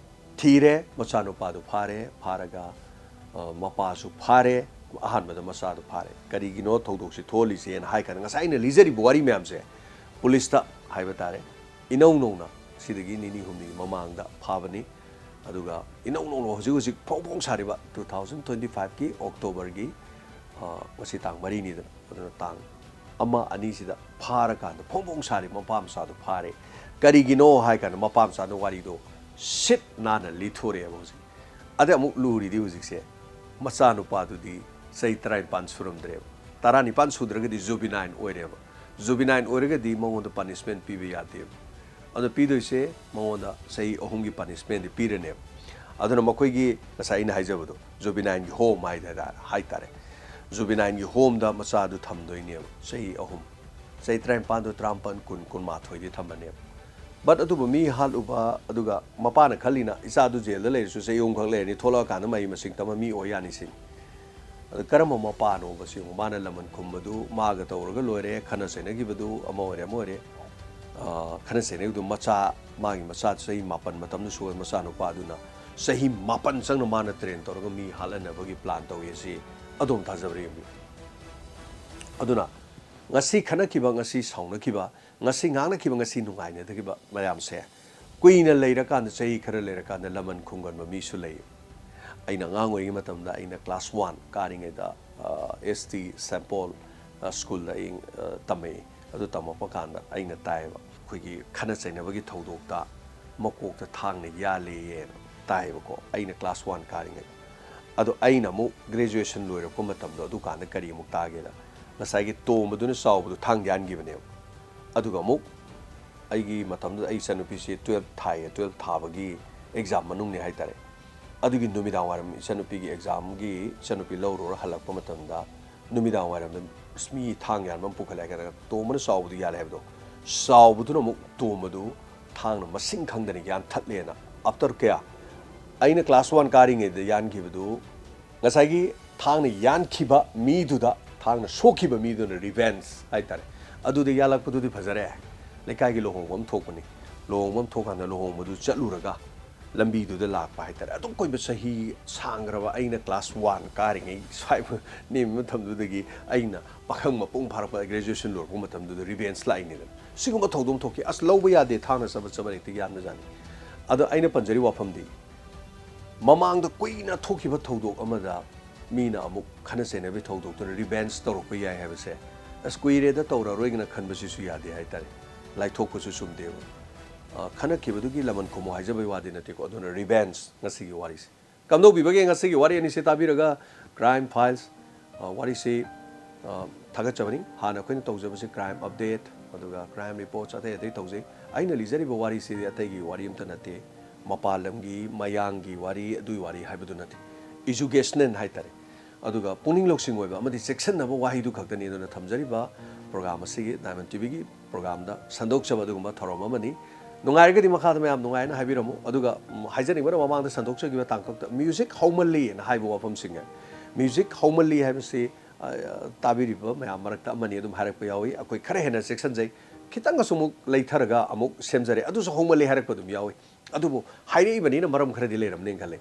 ꯊꯤꯔꯦ, ꯃꯆꯥꯅꯨꯄꯥꯗꯨ ꯐꯥꯔꯦ, ꯐꯥꯔꯒ, ꯑ, ꯃꯄꯥꯁꯨ ꯐꯥꯔꯦ, ꯑꯍꯥꯟꯕꯗ ꯃꯆꯥꯗꯨ ꯐꯥꯔꯦ꯫ ꯀꯔꯤꯒꯤꯅꯣ ꯊꯧꯗꯣꯛꯁꯤ ꯊꯣꯛꯍꯜꯂꯤꯁꯦꯅ ꯍꯥꯏ ꯀꯥꯟꯗ ꯉꯁꯥꯏ ꯑꯩꯅ ꯂꯤꯖꯔꯤꯕ ꯋꯥꯔꯤ ꯃꯌꯥꯝꯁꯦ ꯄꯨꯂꯤꯁꯇ ꯍꯥꯏꯕ ꯇꯥꯔꯦ, ꯏꯅꯧ ꯅꯧꯅ ꯁꯤꯗꯒꯤ ꯅꯤꯅꯤ ꯍꯨꯝꯅꯤꯒꯤ ꯃꯃꯥꯡꯗ ꯐꯥꯕꯅꯤ꯫ ꯑꯗꯨꯒ ꯏꯅꯧ ꯅꯧꯅ ꯍꯧꯖꯤꯛ ꯍꯧꯖꯤꯛ ꯐꯣꯡ ꯐꯣꯡ ꯁꯥꯔꯤꯕ two thousand twenty fiveꯀꯤ Octoberꯒꯤ, ꯑ, ꯉꯁꯤ ꯇꯥꯡ ꯃꯔꯤꯅꯤꯗꯅ, ꯑꯗꯨꯅ ꯇꯥꯡ ꯑꯃ, ꯑꯅꯤꯁꯤꯗ ꯐꯥꯔꯀꯥꯟꯗ ꯐꯣꯡ ꯐꯣꯡ ꯁꯥꯔꯤ ꯃꯄꯥ ꯃꯆꯥꯗꯣ ꯐꯥꯔꯦ꯫ ꯀꯔꯤꯒꯤꯅꯣ ꯍꯥꯏ ꯀꯥꯟꯗ ꯃꯄꯥ ꯃꯆꯥꯗꯣ ꯋꯥꯔꯤꯗꯣ ꯁꯤꯠ ꯅꯥꯟꯅ ꯂꯤꯊꯣꯔꯛꯑꯦꯕ ꯍꯧꯖꯤꯛ꯫ ꯑꯗꯩ ꯑꯃꯨꯛ ꯂꯨꯔꯤꯗꯤ ꯍꯧꯖꯤꯛꯁꯦ ꯃꯆꯥꯅꯨꯄꯥꯗꯨꯗꯤ ꯆꯍꯤ ꯇꯔꯥꯅꯤꯄꯥꯟ ꯁꯨꯔꯝꯗ꯭ꯔꯦꯕ꯫ ꯇꯔꯥꯅꯤꯄꯥꯟ ꯁꯨꯗ꯭ꯔꯒꯗꯤ ꯖꯨꯕꯤꯅꯥꯏꯟ ꯑꯣꯏꯔꯦꯕ꯫ ꯖꯨꯕꯤꯅꯥꯏꯟ ꯑꯣꯏꯔꯒꯗꯤ ꯃꯉꯣꯟꯗ ꯄꯅꯤꯁꯃꯦꯟ ꯄꯤꯕ ꯌꯥꯗꯦꯕ꯫ ꯑꯗꯣ ꯄꯤꯗꯣꯏꯁꯦ ꯃꯉꯣꯟꯗ ꯆꯍꯤ ꯑꯍꯨꯝꯒꯤ ꯄꯅꯤꯁꯃꯦꯟꯗꯤ ꯄꯤꯔꯅꯦꯕ꯫ ꯑꯗꯨꯅ ꯃꯈꯣꯏꯒꯤ ꯉꯁꯥꯏ ꯑꯩꯅ ꯍꯥꯏꯖꯕꯗꯣ, ꯖꯨꯕꯤꯅꯥꯏꯟꯒꯤ ꯍꯣꯝ ꯍꯥꯏ ꯍꯥꯏꯇꯥꯔꯦ, ꯖꯨꯕꯤꯅꯥꯏꯟꯒꯤ ꯍꯣꯝꯗ ꯃꯆꯥꯗꯨ ꯊꯝꯗꯣꯏꯅꯦꯕ ꯆꯍꯤ ꯑꯍꯨꯝ꯫ ꯆꯍꯤ ꯇꯔꯥꯅꯤꯄꯥꯟꯗꯣ ꯇꯔꯥꯃꯥꯄꯟ, ꯀꯨꯟ, ꯀꯨꯟꯃꯥꯊꯣꯏꯗꯤ ꯊꯝꯃꯅꯦꯕ꯫ ꯕꯠ ꯑꯗꯨꯕꯨ ꯃꯤ ꯍꯥꯠꯂꯨꯕ, ꯑꯗꯨꯒ ꯃꯄꯥꯅ ꯈꯜꯂꯤꯅ ꯏꯆꯥꯗꯨ ꯖꯦꯜꯗ ꯂꯩꯔꯁꯨ ꯆꯍꯤ ꯑꯍꯨꯝꯈꯛ ꯂꯩꯔꯅꯤ, ꯊꯣꯛꯂꯛꯑꯀꯥꯟꯗ ꯃꯍꯩ ꯃꯁꯤꯡ ꯇꯝꯃ ꯃꯤ ꯑꯣꯏ ꯌꯥꯅꯤ ꯁꯤꯅꯤ꯫ ꯑꯗ ꯀꯔꯝꯕ ꯃꯄꯥꯅꯣꯕ ꯁꯤ ꯌꯦꯡꯉꯨ? ꯃꯥꯅ ꯂꯃꯟ ꯈꯨꯝꯕꯗꯨ ꯃꯥꯒ ꯇꯧꯔꯒ ꯂꯣꯏꯔꯦ, ꯈꯠꯅ ꯆꯩꯅꯈꯤꯕꯗꯨ ꯑꯃ ꯑꯣꯏꯔꯦ, ꯑꯃ ꯑꯣꯏꯔꯦ꯫ ꯑ, ꯈꯠꯅ ꯆꯩꯅꯈꯤꯕꯗꯨ ꯃꯆꯥ, ꯃꯥꯒꯤ ꯃꯆꯥ ꯆꯍꯤ ꯃꯥꯄꯟ ꯃꯇꯝꯗ ꯁꯨꯕ ꯃꯆꯥꯅꯨꯄꯥꯗꯨꯅ ꯆꯍꯤ ꯃꯥꯄꯟ ꯆꯪꯅ ꯃꯥꯅ ꯇ꯭ꯔꯦꯟ ꯇꯧꯔꯒ ꯃꯤ ꯍꯥꯠꯍꯟꯅꯕꯒꯤ ꯄ꯭ꯂꯥꯟ ꯇꯧꯏ ꯑꯁꯤ ꯑꯗꯣꯝ ꯊꯥꯖꯕ꯭ꯔꯥ ꯌꯦꯡꯕꯤꯌꯨ꯫ ꯑꯗꯨꯅ ꯉꯁꯤ ꯈꯠꯅꯈꯤꯕ, ꯉꯁꯤ ꯁꯥꯎꯅꯈꯤꯕ, ꯉꯁꯤ ꯉꯥꯡꯅꯈꯤꯕ, ꯉꯁꯤ ꯅꯨꯡꯉꯥꯏꯅꯗꯈꯤꯕ ꯃꯌꯥꯝꯁꯦ ꯀꯨꯏꯅ ꯂꯩꯔꯀꯥꯟꯗ, ꯆꯍꯤ ꯈꯔ ꯂꯩꯔꯀꯥꯟꯗ ꯂꯃꯟ ꯈꯨꯝꯒꯟꯕ ꯃꯤꯁꯨ ꯂꯩ꯫ ꯑꯩꯅ ꯑꯉꯥꯡ ꯑꯣꯏꯔꯤꯉꯩ ꯃꯇꯝꯗ, ꯑꯩꯅ class one ꯀꯥꯔꯤꯉꯩꯗ, ꯑ, S T Saint Paul, ꯑ, ꯁ꯭ꯀꯨꯜꯗ ꯑꯩ, ꯑ, ꯇꯝꯃꯛꯏ꯫ ꯑꯗꯨ ꯇꯝꯃꯛꯄ ꯀꯥꯟꯗ ꯑꯩꯅ ꯇꯥꯏꯌꯦꯕ, ꯑꯩꯈꯣꯏꯒꯤ ꯈꯠꯅ ꯆꯩꯅꯕꯒꯤ ꯊꯧꯗꯣꯛꯇ ꯃꯀꯣꯛꯇ ꯊꯥꯡꯅ ꯌꯥꯜꯂꯦꯌꯦꯅ ꯇꯥꯏꯌꯦꯕꯀꯣ, ꯑꯩꯅ class one ꯀꯥꯔꯤꯉꯩꯗ꯫ ꯑꯗꯣ ꯑꯩꯅ ꯑꯃꯨꯛ graduation ꯂꯣꯏꯔꯛꯄ ꯃꯇꯝꯗꯣ, ꯑꯗꯨꯀꯥꯟꯗ ꯀꯔꯤ ꯑꯃꯨꯛ ꯇꯥꯒꯦꯗ, ꯉꯁꯥꯏꯒꯤ ꯇꯣꯝꯕꯗꯨꯅ ꯆꯥꯎꯕꯗꯨ ꯊꯥꯡ ꯌꯥꯟꯈꯤꯕꯅꯦꯕ꯫ ꯑꯗꯨꯒ ꯑꯃꯨꯛ ꯑꯩꯒꯤ ꯃꯇꯝꯗꯨꯗ ꯑꯩ ꯏꯆꯟꯅꯨꯄꯤꯁꯤ twelve ꯊꯥꯏꯌꯦ, twelve ꯊꯥꯕꯒꯤ exam ꯃꯅꯨꯡꯅꯤ ꯍꯥꯏꯇꯥꯔꯦ꯫ ꯑꯗꯨꯒꯤ ꯅꯨꯃꯤꯗꯥꯡ ꯋꯥꯏꯔꯝ ꯏꯆꯟꯅꯨꯄꯤꯒꯤ examꯒꯤ, ꯏꯆꯟꯅꯨꯄꯤ ꯂꯧꯔꯨꯔ ꯍꯜꯂꯛꯄ ꯃꯇꯝꯗ ꯅꯨꯃꯤꯗꯥꯡ ꯋꯥꯏꯔꯝꯗ ꯃꯤ ꯊꯥꯡ ꯌꯥꯟꯕ ꯑꯃ ꯄꯨꯈꯠꯂꯛꯑꯦ ꯍꯥꯏꯔꯒ ꯇꯣꯝꯕꯅ ꯆꯥꯎꯕꯗꯨ ꯌꯥꯜꯂꯦ ꯍꯥꯏꯕꯗꯣ, ꯆꯥꯎꯕꯗꯨꯅ ꯑꯃꯨꯛ ꯇꯣꯝꯕꯗꯨ ꯊꯥꯡꯅ ꯃꯁꯤꯡ ꯈꯪꯗꯅ ꯌꯥꯟꯊꯠꯂꯦꯅ꯫ ꯑꯥꯐꯇꯔ ꯀꯌꯥ? ꯑꯩꯅ ꯀ꯭ꯂꯥꯁ ꯋꯥꯟ ꯀꯥꯔꯤꯉꯩꯗ ꯌꯥꯟꯈꯤꯕꯗꯨ, ꯉꯁꯥꯏꯒꯤ ꯊꯥꯡꯅ ꯌꯥꯟꯈꯤꯕ ꯃꯤꯗꯨꯗ, ꯊꯥꯡꯅ ꯁꯣꯛꯈꯤꯕ ꯃꯤꯗꯨꯅ ꯔꯤꯚꯦꯟꯁ ꯍꯥꯏꯇꯥꯔꯦ꯫ ꯑꯗꯨꯗ ꯌꯥꯜꯂꯛꯄꯗꯨꯗꯤ ꯐꯖꯔꯦ꯫ ꯂꯩꯀꯥꯏꯒꯤ ꯂꯨꯍꯣꯡꯕ ꯑꯃ ꯊꯣꯛꯄꯅꯤ꯫ ꯂꯨꯍꯣꯡꯕ ꯑꯃ ꯊꯣꯛꯀꯥꯟꯗ ꯂꯨꯍꯣꯡꯕꯗꯨ ꯆꯠꯂꯨꯔꯒ ꯂꯝꯕꯤꯗꯨꯗ ꯂꯥꯛꯄ ꯍꯥꯏꯇꯥꯔꯦ꯫ ꯑꯗꯨꯝ ꯀꯣꯏꯕ ꯆꯍꯤ ꯁꯥꯡꯈ꯭ꯔꯕ ꯑꯩꯅ ꯀ꯭ꯂꯥꯁ ꯋꯥꯟ ꯀꯥꯔꯤꯉꯩ ꯁ꯭ꯋꯥꯏ ꯅꯦꯝꯕ ꯃꯇꯝꯗꯨꯗꯒꯤ ꯑꯩꯅ ꯄꯥꯈꯪ ꯃꯄꯨꯡ ꯐꯥꯔꯛꯄ, ꯒ꯭ꯔꯦꯖꯨꯑꯦꯁꯟ ꯂꯣꯏꯔꯛꯄ ꯃꯇꯝꯗꯨꯗ ꯔꯤꯚꯦꯟꯁ ꯂꯥꯛꯏꯅꯤꯗꯅ꯫ ꯁꯤꯒꯨꯝꯕ ꯊꯧꯗꯣꯛ ꯊꯣꯛꯈꯤ꯫ ꯑꯁ, ꯂꯧꯕ ꯌꯥꯗꯦ ꯊꯥꯡꯅ ꯆꯕꯠ ꯆꯕꯠ ꯍꯦꯛꯇ ꯌꯥꯟꯕꯖꯥꯠꯅꯤ꯫ ꯑꯗꯣ ꯑꯩꯅ ꯄꯟꯖꯔꯤꯕ ꯋꯥꯐꯝꯗꯤ, ꯃꯃꯥꯡꯗ ꯀꯨꯏꯅ ꯊꯣꯛꯈꯤꯕ ꯊꯧꯗꯣꯛ ꯑꯃꯗ ꯃꯤꯅ ꯑꯃꯨꯛ ꯈꯠꯅ ꯆꯩꯅꯕꯒꯤ ꯊꯧꯗꯣꯛꯇꯨꯅ ꯔꯤꯚꯦꯟꯁ ꯇꯧꯔꯛꯄ ꯌꯥꯏ ꯍꯥꯏꯕꯁꯦ, ꯑꯁ, ꯀꯨꯏꯔꯦꯗ ꯇꯧꯔꯔꯣꯏꯅ ꯈꯟꯕꯁꯤꯁꯨ ꯌꯥꯗꯦ ꯍꯥꯏꯇꯥꯔꯦ꯫ ꯂꯥꯏꯊꯣꯛꯄꯁꯨ ꯆꯨꯝꯗꯦꯕ꯫ ꯑ, ꯈꯠꯅꯈꯤꯕꯗꯨꯒꯤ ꯂꯃꯟ ꯈꯨꯝꯃꯨ ꯍꯥꯏꯖꯕꯒꯤ ꯋꯥꯗꯤ ꯅꯠꯇꯦꯀꯣ꯫ ꯑꯗꯨꯅ ꯔꯤꯚꯦꯟꯁ ꯉꯁꯤꯒꯤ ꯋꯥꯔꯤꯁꯦ꯫ ꯀꯝꯗꯧꯕꯤꯕꯒꯦ ꯉꯁꯤꯒꯤ ꯋꯥꯔꯤ ꯑꯅꯤꯁꯤ ꯇꯥꯕꯤꯔꯒ? ꯀ꯭ꯔꯥꯏꯝ ꯐꯥꯏꯜꯁ, ꯑ, ꯋꯥꯔꯤꯁꯤ, ꯑ, ꯊꯥꯒꯠꯆꯕꯅꯤ꯫ ꯍꯥꯟꯅ ꯑꯩꯈꯣꯏꯅ ꯇꯧꯖꯕꯁꯤ ꯀ꯭ꯔꯥꯏꯝ ꯑꯞꯗꯦꯠ, ꯑꯗꯨꯒ ꯀ꯭ꯔꯥꯏꯝ ꯔꯤꯄꯣꯔꯠꯁ ꯑꯇꯩ ꯑꯇꯩ ꯇꯧꯖꯩ꯫ ꯑꯩꯅ ꯂꯤꯖꯔꯤꯕ ꯋꯥꯔꯤꯁꯤꯗꯤ ꯑꯇꯩꯒꯤ ꯋꯥꯔꯤ ꯑꯝꯇ ꯅꯠꯇꯦ꯫ ꯃꯄꯥꯟ ꯂꯝꯒꯤ, ꯃꯌꯥꯡꯒꯤ ꯋꯥꯔꯤ, ꯑꯗꯨꯒꯤ ꯋꯥꯔꯤ ꯍꯥꯏꯕꯗꯨ ꯅꯠꯇꯦ꯫ ꯏꯖꯨꯀꯦꯁꯅꯦꯜ ꯍꯥꯏꯇꯥꯔꯦ꯫ ꯑꯗꯨꯒ ꯄꯨꯛꯅꯤꯡ ꯂꯧꯁꯤꯡ ꯑꯣꯏꯕ ꯑꯃꯗꯤ ꯆꯦꯛꯁꯤꯟꯅꯕ ꯋꯥꯍꯩꯗꯨ ꯈꯛꯇꯅꯤ꯫ ꯑꯗꯨꯅ ꯊꯝꯖꯔꯤꯕ ꯄ꯭ꯔꯣꯒ꯭ꯔꯥꯝ ꯑꯁꯤꯒꯤ, ꯗꯥꯏꯃꯟ ꯇꯤꯚꯤꯒꯤ ꯄ꯭ꯔꯣꯒ꯭ꯔꯥꯝꯗ ꯁꯟꯗꯣꯛꯆꯕ ꯑꯗꯨꯒꯨꯝꯕ ꯊꯧꯔꯝ ꯑꯃꯅꯤ꯫ ꯅꯨꯡꯉꯥꯏꯔꯒꯗꯤ ꯃꯈꯥꯗ ꯃꯌꯥꯝ ꯅꯨꯡꯉꯥꯏꯅ ꯍꯥꯏꯕꯤꯔꯝꯃꯨ꯫ ꯑꯗꯨꯒ, ꯎꯝ, ꯍꯥꯏꯖꯅꯤꯡꯕꯅ, ꯃꯃꯥꯡꯗ ꯁꯟꯗꯣꯛꯆꯈꯤꯕ ꯇꯥꯡꯀꯛꯇ ꯃ꯭ꯌꯨꯖꯤꯛ ꯍꯧꯃꯜꯂꯤ ꯍꯥꯏꯅ ꯍꯥꯏꯕ ꯋꯥꯐꯝꯁꯤꯡ ꯌꯥꯏ꯫ ꯃ꯭ꯌꯨꯖꯤꯛ ꯍꯧꯃꯜꯂꯤ ꯍꯥꯏꯕꯁꯤ, ꯑ, ꯇꯥꯕꯤꯔꯤꯕ ꯃꯌꯥꯝ ꯃꯔꯛꯇ ꯑꯃꯅꯤ ꯑꯗꯨꯝ ꯍꯥꯏꯔꯛꯄ ꯌꯥꯎꯏ꯫ ꯑꯩꯈꯣꯏ ꯈꯔ ꯍꯦꯟꯅ ꯆꯦꯛꯁꯤꯟꯖꯩ꯫ ꯈꯤꯇꯪꯒꯁꯨ ꯑꯃꯨꯛ ꯂꯩꯊꯔꯒ ꯑꯃꯨꯛ ꯁꯦꯝꯖꯔꯦ꯫ ꯑꯗꯨꯁꯨ ꯍꯧꯃꯜꯂꯤ ꯍꯥꯏꯔꯛꯄ ꯑꯗꯨꯝ ꯌꯥꯎꯏ꯫ ꯑꯗꯨꯕꯨ ꯍꯥꯏꯔꯛꯏꯕꯅꯤꯅ ꯃꯔꯝ ꯈꯔꯗꯤ ꯂꯩꯔꯝꯅꯤ ꯈꯜꯂꯦ꯫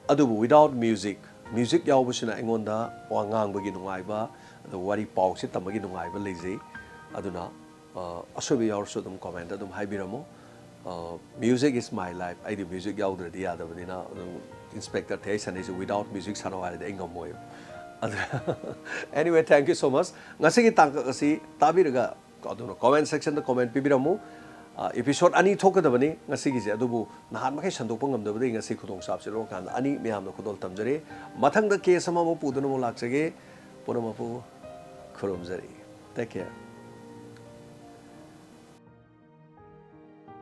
ꯑꯗꯨꯕꯨ without music, ꯃ꯭ꯌꯨꯖꯤꯛ ꯌꯥꯎꯕꯁꯤꯅ ꯑꯩꯉꯣꯟꯗ ꯋꯥ ꯉꯥꯡꯕꯒꯤ ꯅꯨꯡꯉꯥꯏꯕ, ꯑꯗꯨꯒ ꯋꯥꯔꯤ ꯄꯥꯎꯁꯦ ꯇꯝꯕꯒꯤ ꯅꯨꯡꯉꯥꯏꯕ ꯂꯩꯖꯩ꯫ ꯑꯗꯨꯅ, ꯑ, ꯑꯁꯣꯏꯕ ꯌꯥꯎꯔꯁꯨ ꯑꯗꯨꯝ ꯀꯣꯃꯦꯟꯇ ꯑꯗꯨꯝ ꯍꯥꯏꯕꯤꯔꯝꯃꯨ꯫ ꯑ, music is my life꯫ ꯑꯩꯗꯤ ꯃ꯭ꯌꯨꯖꯤꯛ ꯌꯥꯎꯗ꯭ꯔꯗꯤ ꯌꯥꯗꯕꯅꯤꯅ ꯑꯗꯨꯝ ꯏꯟꯁꯄꯦꯛꯇꯔ ꯊꯦꯛꯁꯟ ꯑꯩꯁꯨ without music ꯁꯥꯟꯅꯧ ꯍꯥꯏꯔꯗꯤ ꯑꯩ ꯉꯝꯃꯣꯏꯕ꯫ ꯑꯗꯨꯅ, anyway, thank you so much꯫ ꯉꯁꯤꯒꯤ ꯇꯥꯡꯀꯛ ꯑꯁꯤ ꯇꯥꯕꯤꯔꯒ ꯑꯗꯨꯅ ꯀꯣꯃꯦꯟ ꯁꯦꯛꯁꯟꯗ ꯀꯣꯃꯦꯟ ꯄꯤꯕꯤꯔꯝꯃꯨ꯫ ꯑ, ꯏꯄꯤꯁꯣꯗ ꯑꯅꯤ ꯊꯣꯛꯀꯗꯕꯅꯤ ꯉꯁꯤꯒꯤꯁꯦ, ꯑꯗꯨꯕꯨ ꯅꯍꯥꯟ ꯃꯈꯩ ꯁꯟꯗꯣꯛꯄ ꯉꯝꯗꯕꯗꯒꯤ ꯉꯁꯤ ꯈꯨꯗꯣꯡꯆꯥꯕꯁꯤ ꯂꯧꯔꯀꯥꯟꯗ ꯑꯅꯤ ꯃꯌꯥꯝꯅ ꯈꯨꯗꯣꯜ ꯇꯝꯖꯔꯤ꯫ ꯃꯊꯪꯗ ꯀꯦꯁ ꯑꯃꯃꯨꯛ ꯄꯨꯗꯨꯅ ꯑꯃꯨꯛ ꯂꯥꯛꯆꯒꯦ꯫ ꯄꯨꯝꯅꯃꯛꯄꯨ ꯈꯨꯔꯨꯝꯖꯔꯤ꯫ Take care꯫